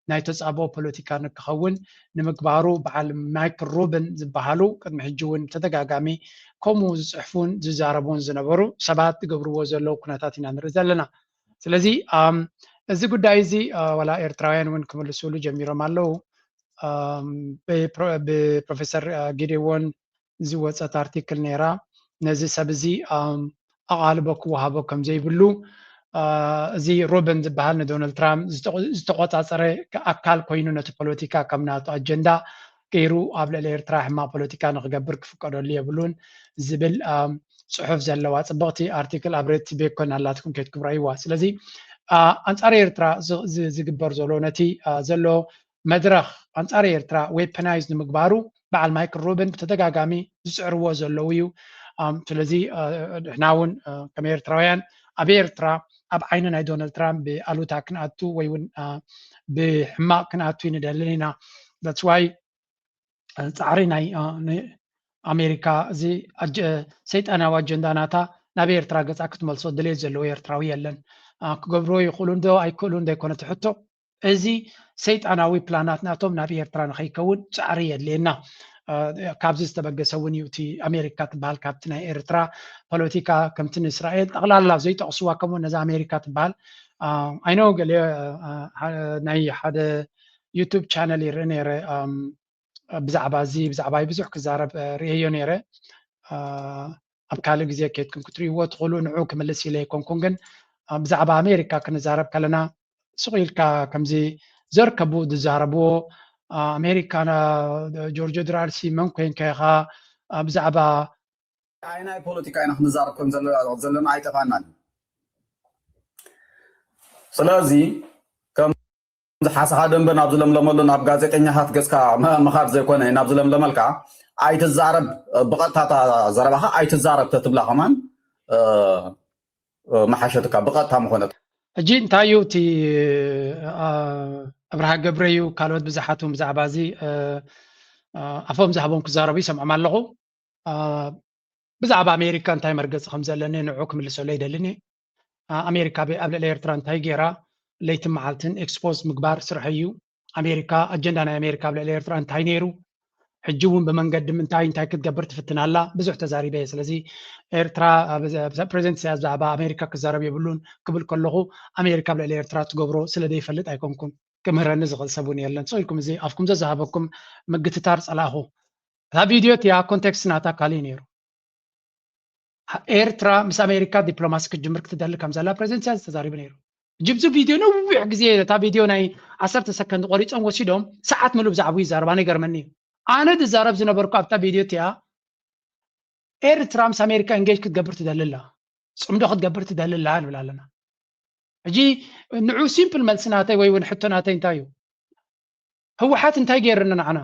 ናይ ተፃብኦ ፖለቲካ ንክኸውን ንምግባሩ በዓል ማይክል ሩብን ዝበሃሉ ቅድሚ ሕጂ እውን ተደጋጋሚ ከምኡ ዝፅሕፉን ዝዛረቡን ዝነበሩ ሰባት ዝገብርዎ ዘለዉ ኩነታት ኢና ንርኢ ዘለና። ስለዚ እዚ ጉዳይ እዚ ዋላ ኤርትራውያን እውን ክምልስሉ ጀሚሮም ኣለዉ። ብፕሮፌሰር ጊዴዎን ዝወፀት ኣርቲክል ነይራ። ነዚ ሰብ እዚ ኣቓልቦ ክወሃቦ ከም ዘይብሉ እዚ ሩብን ዝበሃል ንዶናልድ ትራምፕ ዝተቆፃፀረ ኣካል ኮይኑ ነቲ ፖለቲካ ከም ናቱ ኣጀንዳ ገይሩ ኣብ ልዕሊ ኤርትራ ሕማቕ ፖለቲካ ንክገብር ክፍቀደሉ የብሉን ዝብል ፅሑፍ ዘለዋ ፅብቕቲ ኣርቲክል ኣብ ሬድቲ ቤኮን ኣላትኩም ከይድኩም ረእይዋ። ስለዚ ኣንፃር ኤርትራ ዝግበር ዘሎ ነቲ ዘሎ መድረኽ ኣንፃር ኤርትራ ዌፐናይዝ ንምግባሩ በዓል ማይክል ሩብን ብተደጋጋሚ ዝፅዕርዎ ዘለዉ እዩ። ስለዚ ንሕና እውን ከም ኤርትራውያን ኣብ ኤርትራ ኣብ ዓይኒ ናይ ዶናልድ ትራምፕ ብኣሉታ ክንኣቱ ወይ እውን ብሕማቕ ክንኣቱ ይንደልን ኢና። ዳትስ ዋይ ፃዕሪ ናይ ኣሜሪካ እዚ ሰይጣናዊ ኣጀንዳ ናታ ናብ ኤርትራ ገፃ ክትመልሶ ድሌት ዘለዎ ኤርትራዊ የለን። ክገብርዎ ይኽእሉ ዶ ኣይክእሉን ዘይኮነ እቲ ሕቶ፣ እዚ ሰይጣናዊ ፕላናት ናቶም ናብ ኤርትራ ንኸይከውን ፃዕሪ የድልየና። ካብዚ ዝተበገሰ እውን እዩ እቲ ኣሜሪካ ትበሃል ካብቲ ናይ ኤርትራ ፖለቲካ ከምቲ ንእስራኤል ጠቕላላ ዘይጠቕስዋ ከምኡ ነዛ ኣሜሪካ ትበሃል ኣይነው ገለ ናይ ሓደ ዩቱብ ቻነል ይርኢ ነይረ። ብዛዕባ እዚ ብዛዕባ ብዙሕ ክዛረብ ርእየዮ ነይረ። ኣብ ካልእ ግዜ ኬድኩም ክትርእይዎ ትኽእሉ። ንዑ ክምልስ ኢለ ኣይኮንኩን፣ ግን ብዛዕባ ኣሜሪካ ክንዛረብ ከለና ስቕ ኢልካ ከምዚ ዘርከቡ ዝዛረብዎ ኣሜሪካ ጆርጆ ድራርሲ መን ኮይንካ ኢኻ ብዛዕባ ዓይናይ ፖለቲካ ኢና ክንዛረብ ከም ዘለና ኣይጠፋናን። ስለዚ ዝሓሰኻ ደንበ ናብ ዝለምለመሉ ናብ ጋዜጠኛታት ገጽካ ምኻድ ዘይኮነ ናብ ዝለምለመልካ ኣይትዛረብ። ብቐጥታ እታ ዘረባኻ ኣይትዛረብ ተትብላ ከማን መሓሸትካ ብቐጥታ ምኾነት። ሕጂ እንታይ እዩ እቲ ኣብርሃ ገብረ እዩ ካልኦት ብዙሓት እውን ብዛዕባ እዚ ኣፎም ዝሃቦም ክዛረቡ ይሰምዖም ኣለኹ። ብዛዕባ ኣሜሪካ እንታይ መርገፂ ከም ዘለኒ ንዑ ክምልሰሉ ኣይደልን እየ። ኣሜሪካ ኣብ ልዕሊ ኤርትራ እንታይ ገይራ ለይትን መዓልትን ኤክስፖዝ ምግባር ስርሐ እዩ። ኣሜሪካ ኣጀንዳ ናይ ኣሜሪካ ኣብ ልዕሊ ኤርትራ እንታይ ነይሩ፣ ሕጂ እውን ብመንገዲ ምንታይ እንታይ ክትገብር ትፍትን ኣላ ብዙሕ ተዛሪበ እየ። ስለዚ ኤርትራ ፕሬዚደንት ኢሳያስ ብዛዕባ ኣሜሪካ ክዛረብ የብሉን ክብል ከለኹ ኣሜሪካ ኣብ ልዕሊ ኤርትራ ትገብሮ ስለ ዘይፈልጥ ኣይኮንኩን። ክምህረኒ ዝኽእል ሰብ እውን የለን። ስቕ ኢልኩም እዚ ኣፍኩም ዘዝሃበኩም ምግትታር ጸላእኹ። እታ ቪድዮ እቲኣ ኮንቴክስት ናታ ካልእ እዩ ነይሩ። ኤርትራ ምስ ኣሜሪካ ዲፕሎማሲ ክትጅምር ክትደሊ ከም ዘላ ፕሬዚደንት ኢሳያስ ተዛሪቡ ነይሩ። ሕጂ ኣብዚ ቪድዮ ነዊሕ ግዜ እታ ቪድዮ ናይ ዓሰርተ ሰከንድ ቆሪጾም ወሲዶም ሰዓት ምሉእ ብዛዕባኡ ይዛረብ። ኣነ ይገርመኒ እዩ። ኣነ ዝዛረብ ዝነበርኩ ኣብታ ቪድዮ እቲኣ ኤርትራ ምስ ኣሜሪካ ኢንጌጅ ክትገብር ትደሊ ኣላ፣ ጽምዶ ክትገብር ትደሊ ኣላ ንብል ኣለና። ሕጂ ንዑ ሲምፕል መልሲ ናተይ ወይ እውን ሕቶ ናተይ እንታይ እዩ? ህወሓት እንታይ ገይርና ንዓና?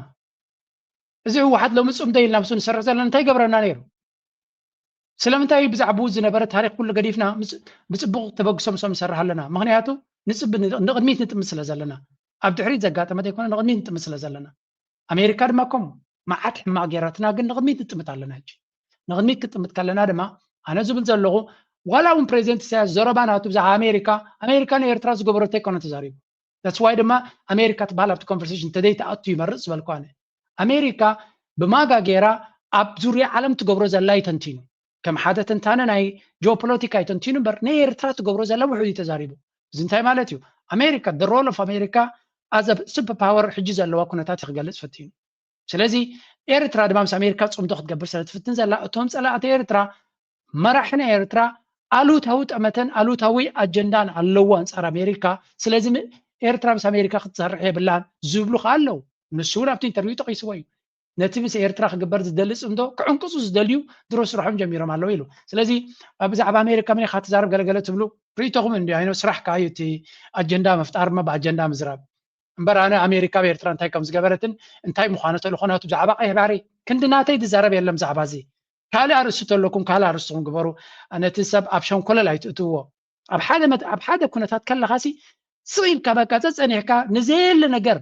እዚ ህወሓት ሎሚ ጽምዶ ኢልና ምስኡ ንሰርሕ ዘለና እንታይ ገብረና ነይሩ? ስለምንታይ እዩ ብዛዕባኡ ዝነበረ ታሪክ ኩሉ ገዲፍና ብጽቡቕ ተበግሶ ምስኦም ንሰርሕ ኣለና? ምኽንያቱ ንጽቢ ንቕድሚት ንጥምት ስለ ዘለና፣ ኣብ ድሕሪት ዘጋጠመ ዘይኮነ ንቕድሚት ንጥምት ስለ ዘለና። ኣሜሪካ ድማ ከምኡ መዓት ሕማቕ ገይራትና፣ ግን ንቕድሚት ንጥምት ኣለና። ሕጂ ንቕድሚት ክጥምት ከለና ድማ ኣነ ዝብል ዘለኹ ዋላ እውን ፕሬዚደንት ኢሳያስ ዘረባ ናቱ ብዛዕባ ኣሜሪካ፣ ኣሜሪካ ንኤርትራ ዝገበረቶ ኣይኮነ ተዛሪቡ። That's why ድማ ኣሜሪካ ትበሃል ኣብቲ ኮንቨርሴሽን እንተዘይትኣቱ ይመርጽ ዝበልኩ ኣነ። ኣሜሪካ ብማጋ ገይራ ኣብ ዙርያ ዓለም ትገብሮ ዘላ ይተንቲኑ። ከም ሓደ ተንታነ ናይ ጂኦፖለቲካ ይተንቲኑ እምበር ንኤርትራ ትገብሮ ዘላ ውሑድ እዩ ተዛሪቡ። እዚ እንታይ ማለት እዩ? ኣሜሪካ the role of ኣሜሪካ as a super power ሕጂ ዘለዋ ኩነታት እዩ ክገልጽ ፈቲኑ። ስለዚ ኤርትራ ድማ ምስ ኣሜሪካ ጽምዶ ክትገብር ስለ ትፍትን ዘላ እቶም ጸላእቲ ኤርትራ መራሒ ናይ ኤርትራ ኣሉታዊ ጠመተን ኣሉታዊ ኣጀንዳን ኣለዎ ኣንጻር ኣሜሪካ። ስለዚ ኤርትራ ምስ ኣሜሪካ ክትሰርሕ የብላን ዝብሉ ከዓ ኣለዉ። ንሱ እውን ኣብቲ ኢንተርቪው ጠቒስዎ እዩ። ነቲ ምስ ኤርትራ ክግበር ዝደሊ ፅምዶ ክዕንቅፁ ዝደልዩ ድሮ ስርሖም ጀሚሮም ኣለዉ ኢሉ። ስለዚ ብዛዕባ ኣሜሪካ መን ኢኻ ትዛረብ ገለገለ ትብሉ ርእይቶኹም እንዲ ኣይኖ ስራሕ ከኣዩ እቲ ኣጀንዳ ምፍጣር እማ ብኣጀንዳ ምዝራብ እምበር ኣነ ኣሜሪካ ብኤርትራ እንታይ ከም ዝገበረትን እንታይ ምዃነ ተልእኾ ናቱ ብዛዕባ ቀይሕ ባሕሪ ክንዲ ናተይ ዝዛረብ የለን ብዛዕባ እዚ። ካልእ ኣርእስቲ ተለኩም ካልእ ኣርእስትኹም ግበሩ። ነቲ ሰብ ኣብ ሸንኮለል ኣይትእትዎ። ኣብ ሓደ መት- ኣብ ሓደ ኩነታት ከለኻሲ ስቕ ኢልካ በቃ ጸጸኒሕካ ንዘየለ ነገር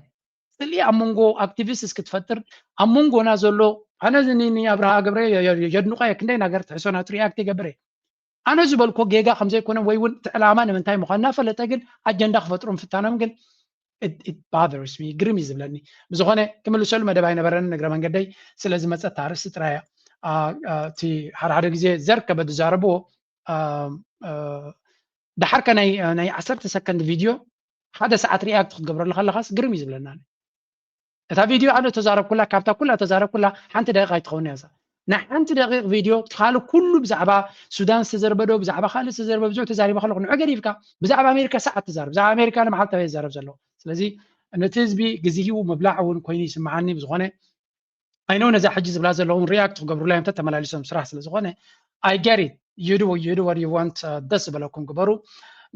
ጽልኢ ኣብ መንጎ ኣክቲቪስትስ ክትፈጥር ኣብ መንጎና ዘሎ ኣነ ንኣብርሃ ገብረ የድንቆ እየ ክንደይ ነገር ትሕሶ ናቱ ሪኣክት ይገብር እየ ኣነ ዝበልኮ ጌጋ ከምዘይኮነ ወይ እውን እቲ ዕላማ ንምንታይ ምዃን እናፈለጠ ግን ኣጀንዳ ክፈጥሩ ምፍታኖም ግን bothers me ግርም እዩ ዝብለኒ። ብዝኾነ ክምልሰሉ መደብ ኣይነበረን እግረ መንገደይ ስለ ዝመፀት ኣርእስቲ ጥራይ እያ። እቲ ሓደ ሓደ ግዜ ዘር ከበድ ዝዛረብዎ ደሓርከ ናይ ዓሰርተ ሰከንድ ቪድዮ ሓደ ሰዓት ሪኣክት ክትገብረሉ ከለኻስ ግርም እዩ ዝብለና። እታ ቪድዮ ኣነ ተዛረብኩላ ካብታ ኩላ ተዛረብኩላ ሓንቲ ደቂቕ ኣይትኸውን እያ እዛ ናይ ሓንቲ ደቂቕ ቪድዮ ካልእ ኩሉ ብዛዕባ ሱዳን ዝተዘርበዶ ብዛዕባ ካልእ ዝተዘርበ ብዙሕ ተዛሪበ ከለኹ ንዑ ገዲፍካ ብዛዕባ ኣሜሪካ ሰዓት ትዛረብ ብዛዕባ ኣሜሪካ ንመዓልቲ ኣበይ ዝዛረብ ዘለኹ ስለዚ ነቲ ህዝቢ ግዜ ሂቡ ምብላዕ እውን ኮይኑ ይስምዓኒ ብዝኾነ ኣይነው ነዛ ሕጂ ዝብላ ዘለኹም ሪኣክት ክገብሩላ እዮም ተተመላሊሶም ስራሕ ስለ ዝኾነ I get it you do you do what you want ደስ ዝበለኩም ግበሩ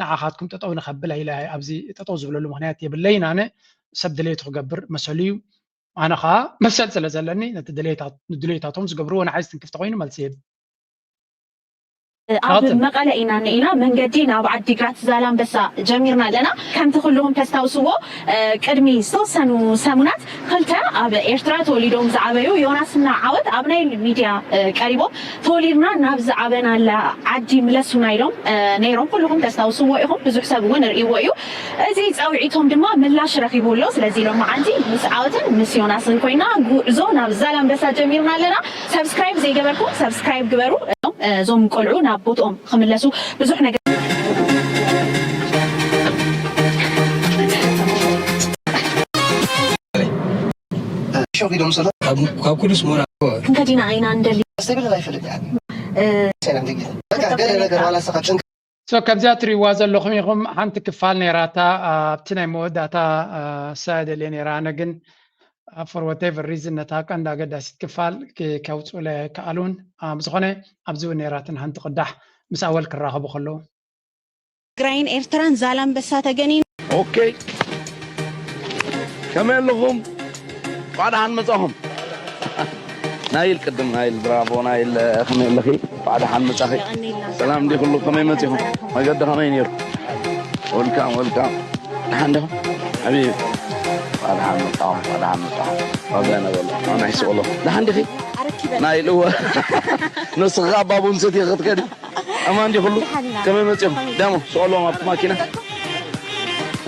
ንዓኻትኩም ጠጠው ንኸብል ኢለ ኣብዚ ጠጠው ዝብለሉ ምክንያት የብለይን ኣነ ሰብ ድሌቱ ክገብር መሰሉ እዩ ኣነ ከዓ መሰል ስለ ዘለኒ ነቲ ድሌታቶም ዝገብርዎ ንዓይ ዝትንክፍ ተኮይኑ መልሲ ይህብ ኣብ መቐለ ኢና ነኢና መንገዲ ናብ ዓዲግራት ዛላንበሳ ጀሚርና ኣለና ከምቲ ኩልኹም ተስታውስዎ ቅድሚ ዝተወሰኑ ሰሙናት ክልተ ኣብ ኤርትራ ተወሊዶም ዝዓበዩ ዮናስና ዓወት ኣብ ናይ ሚድያ ቀሪቦም ተወሊድና ናብ ዝዓበናላ ዓዲ ምለሱና ኢሎም ነይሮም ኩልኹም ተስታውስዎ ኢኹም ብዙሕ ሰብ እውን ርእይዎ እዩ እዚ ፃውዒቶም ድማ ምላሽ ረኺቡ ኣሎ ስለዚ ሎማዓንቲ ምስ ዓወትን ምስ ዮናስን ኮይና ጉዕዞ ናብ ዛላንበሳ ጀሚርና ኣለና subscribe ዘይገበርኩም subscribe ግበሩ እዞም ቆልዑ ናብ ቦትኦም ክምለሱ ብዙሕ ነገር ካብ ኩሉስ ሞራ ክንከዲና ኢና እንደሊ ገለ ነገር ዋላ ስኻ ጭንቅ so ከምዚኣ ትሪእዋ ዘለኹም ኢኹም ሓንቲ ክፋል ነይራታ ኣብቲ ናይ መወዳእታ ሳደልየ ነይራ ኣነ ግን for whatever reason ነታ ቀንዲ ኣገዳሲት ክፋል ከውፅኡለ ኣይከኣሉን ብዝኾነ ኣብዚ እውን ነይራትን ሓንቲ ቅዳሕ ምስ ኣወል ክራኸቡ ከለዉ ትግራይን ኤርትራን ዛላምበሳ ተገኒን okay ከመይ ኣለኹም እንኳዕ ደሓን መፃኹም ናይል ቅድም ናይል ብራቮ ናይል ከመይ ኣለኺ እንኳዕ ደሓን መፃኺ ሰላም እንዲ ኩሉ ከመይ መፂኹም መገዲ ከመይ ነይሩ ወልካም ወልካም ደሓን ዲኹም ሓቢቢ እንኳዕ ደሓን መፃኹም እንኳዕ ደሓን መፃኹም ዋጋ ነበሎ ኣናይ ስቕ ኣለኹ ደሓን ዲኺ ናይል እወ ንስኻ ባቡን ሰቲ ክትከዲ ኣማን ዲ ኩሉ ከመይ መፅኦም ዳሞ ስቀልዎም ኣብቲ ማኪና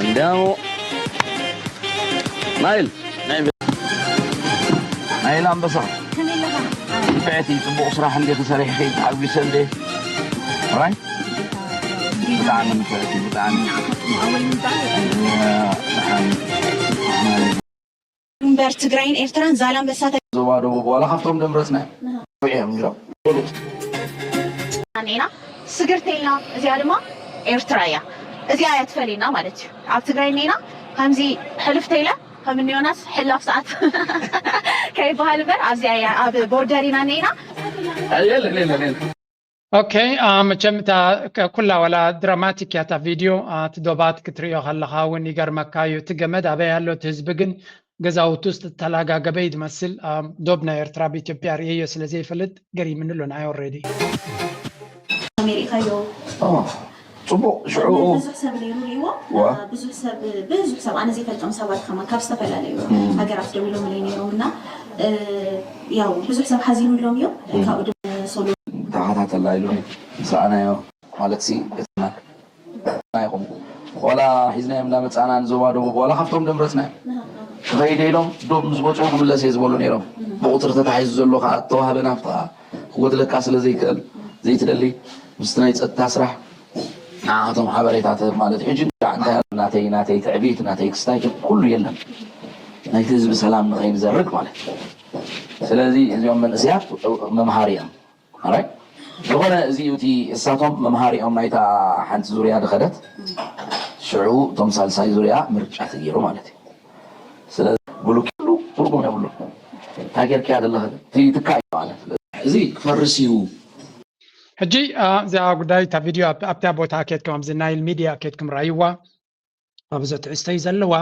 እንዳሞ ናይል ናይል ኣንበሳ ንፍዕቲ ፅቡቕ ስራሕ እንዲኺ ሰሪሕኺ ተሓጒሰ እንደ ራይ ብጣዕሚ ንፍዕቲ ብጣዕሚ እምበር ትግራይን ኤርትራን ዛላንበሳ ተ- ዞባ ደቡብ ዋላ ካብቶም ደምረፅና እዮም እዮም ኢሎም ኢና ስግርቴልና እዚኣ ድማ ኤርትራ እያ እዚኣ እያ ትፈልየና ማለት እዩ ኣብ ትግራይ እኒና ከምዚ ሕልፍ ተይለ ከም እኒ ዮናስ ሕላፍ ሰዓት ከይበሃል እምበር ኣብዚኣ እያ ኣብ ቦርደር ኢና እኒና የለን የለን የለን ኦኬ መቸም እታ ኩላ ወላ ድራማቲክ እያ እታ ቪድዮ እቲ ዶባት ክትሪኦ ከለኻ እውን ይገርመካ እዩ እቲ ገመድ ኣበይ ኣሎ እቲ ህዝቢ ግን ገዛውቲ ውስጥ ተላጋገበ እዩ ዝመስል ዶብ ናይ ኤርትራ ብኢትዮጵያ ርእየዮ ስለ ዘይፈልጥ ገሪምኒ ኣሎ ንዓይ already ኣሜሪካዮ ፅቡቅ ሽዑ ብዙሕ ሰብ ነይሩ ሪእዎ ብዙሕ ሰብ ብዙሕ ሰብ ኣነ ዘይፈልጦም ሰባት ከማ ካብ ዝተፈላለዩ ሃገራት ደው ኢሎም ኢለ ነይሮም እና ያው ብዙሕ ሰብ ሓዚኑ ኢሎም እዮም ካብኡ ድማ ሶሎ ተኸታተላ ኢሉ ሰኣናዮ ማለት ሲ እትና ይኹም ቆላ ሒዝናዮም እናመፃና ንዞባ ደቡብ ዋላ ካብቶም ደምረፅና እዮም ተኸይደ ኢሎም ዶብ ምስ በፅሑ ክምለስ እየ ዝበሉ ነይሮም ብቁፅሪ ተታሒዙ ዘሎ ከዓ እተዋህበ ናፍታ ክጎድለካ ስለ ዘይክእል ዘይትደሊ ምስቲ ናይ ፀጥታ ስራሕ ንዓቶም ሓበሬታ ትህብ ማለት እዩ። ሕጂ እንታይ ናተይ ናተይ ትዕቢት ናተይ ክስታይ ኩሉ የለን ናይቲ ህዝቢ ሰላም ንኸይንዘርግ ማለት እዩ። ስለዚ እዚኦም መንእስያት መምሃሪ እዮም። ኣራይ ዝኾነ እዚ እዩ እቲ እሳቶም መምሃሪኦም ናይታ ሓንቲ ዙርያ ድኸደት ሽዑ እቶም ሳልሳይ ዙርያ ምርጫ ተገይሩ ማለት እዩ። ስለዚ ብሉክ ኩሉ ትርጉም የብሉን። እንታይ ጌርካ ዘለኻ? እዚ ትካ እዩ ማለት። እዚ ክፈርስ እዩ። ሕጂ እዚኣ ጉዳይ እታ ቪድዮ ኣብታ ቦታ ኬድኩም ኣብዚ ናይል ሚድያ ኬድኩም ራይዋ ኣብዚ ትዕዝተይ ዘለዋ።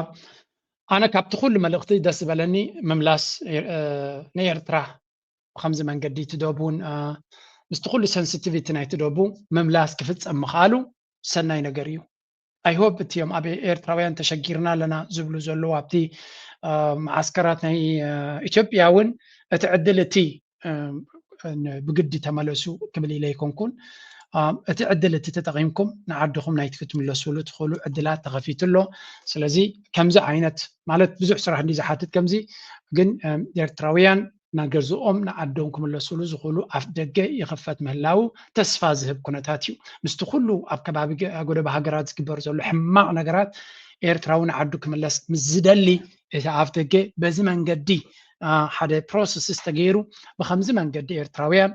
ኣነ ካብቲ ኩሉ መልእኽቲ ደስ ዝበለኒ ምምላስ ናይ ኤርትራ ብከምዚ መንገዲ ትደቡን ምስቲ ኩሉ ሰንስቲቪቲ ናይ ትደቡ ምምላስ ክፍጸም ምኽኣሉ ሰናይ ነገር እዩ። ኣይሆብ እቲዮም ኣብ ኤርትራውያን ተሸጊርና ኣለና ዝብሉ ዘለዉ ኣብቲ መዓስከራት ናይ ኢትዮጵያ እውን እቲ ዕድል እቲ ብግዲ ተመለሱ ክብል ኢለ ኣይኮንኩን። እቲ ዕድል እቲ ተጠቒምኩም ንዓድኹም ናይቲ ክትምለሱሉ ትኽእሉ ዕድላት ተኸፊቱ ኣሎ። ስለዚ ከምዚ ዓይነት ማለት ብዙሕ ስራሕ እንዲ ዝሓትት ከምዚ ግን ኤርትራውያን ናገዝኦም ንዓዶም ክምለሱሉ ዝኽእሉ ኣፍ ደገ ይኽፈት ምህላው ተስፋ ዝህብ ኩነታት እዩ። ምስቲ ኩሉ ኣብ ከባቢ ጎደባ ሃገራት ዝግበር ዘሎ ሕማቕ ነገራት ኤርትራዊ ንዓዱ ክምለስ ምስ ዝደሊ እቲ ኣፍ ደገ በዚ መንገዲ ሓደ ፕሮሰስስ ተገይሩ ብከምዚ መንገዲ ኤርትራውያን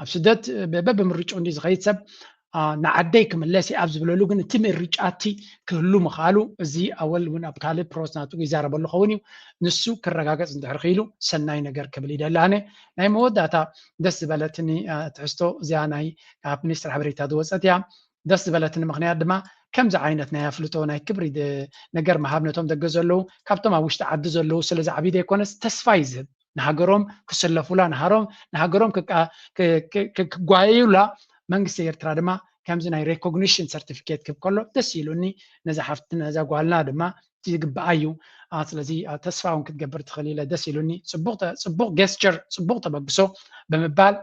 ኣብ ስደት በብምርጭኡ እንዲ ዝኸይድ ሰብ ንዓደይ ክምለስ ኣብ ዝብለሉ ግን እቲ ምርጫቲ ክህሉ ምኽኣሉ እዚ ኣወል እውን ኣብ ካልእ ፕሮስ ናቱ ይዛረበሉ ኸውን እዩ። ንሱ ክረጋገጽ እንድሕር ክኢሉ ሰናይ ነገር ክብል ይደሊ። ኣነ ናይ መወዳእታ ደስ ዝበለትኒ ትሕዝቶ እዚኣ ናይ ካብ ሚኒስትር ሓበሬታ ዝወጸት እያ። ደስ ዝበለትኒ ምኽንያት ድማ ከምዚ ዓይነት ናይ ኣፍልጦ ናይ ክብሪ ነገር ምሃብ ነቶም ደገ ዘለዉ ካብቶም ኣብ ውሽጢ ዓዲ ዘለዉ ስለ ዝዓብዩ ዘይኮነስ ተስፋ እዩ ዝህብ። ንሃገሮም ክስለፉላ ንሃሮም ንሃገሮም ክጓየዩላ መንግስቲ ኤርትራ ድማ ከምዚ ናይ ሬኮግኒሽን ሰርቲፊኬት ክብ ከሎ ደስ ኢሉኒ። ነዛ ሓፍቲ ነዛ ጓልና ድማ ዝግባኣ እዩ። ስለዚ ተስፋ እውን ክትገብር ትኽእል ኢለ ደስ ኢሉኒ። ፅቡቅ ጌስቸር፣ ፅቡቅ ተበግሶ ብምባል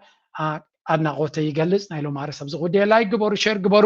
ኣድናቆተ ይገልፅ። ናይ ሎማሪ ሰብ ዝጉድየ ላይክ ግበሩ፣ ሼር ግበሩ።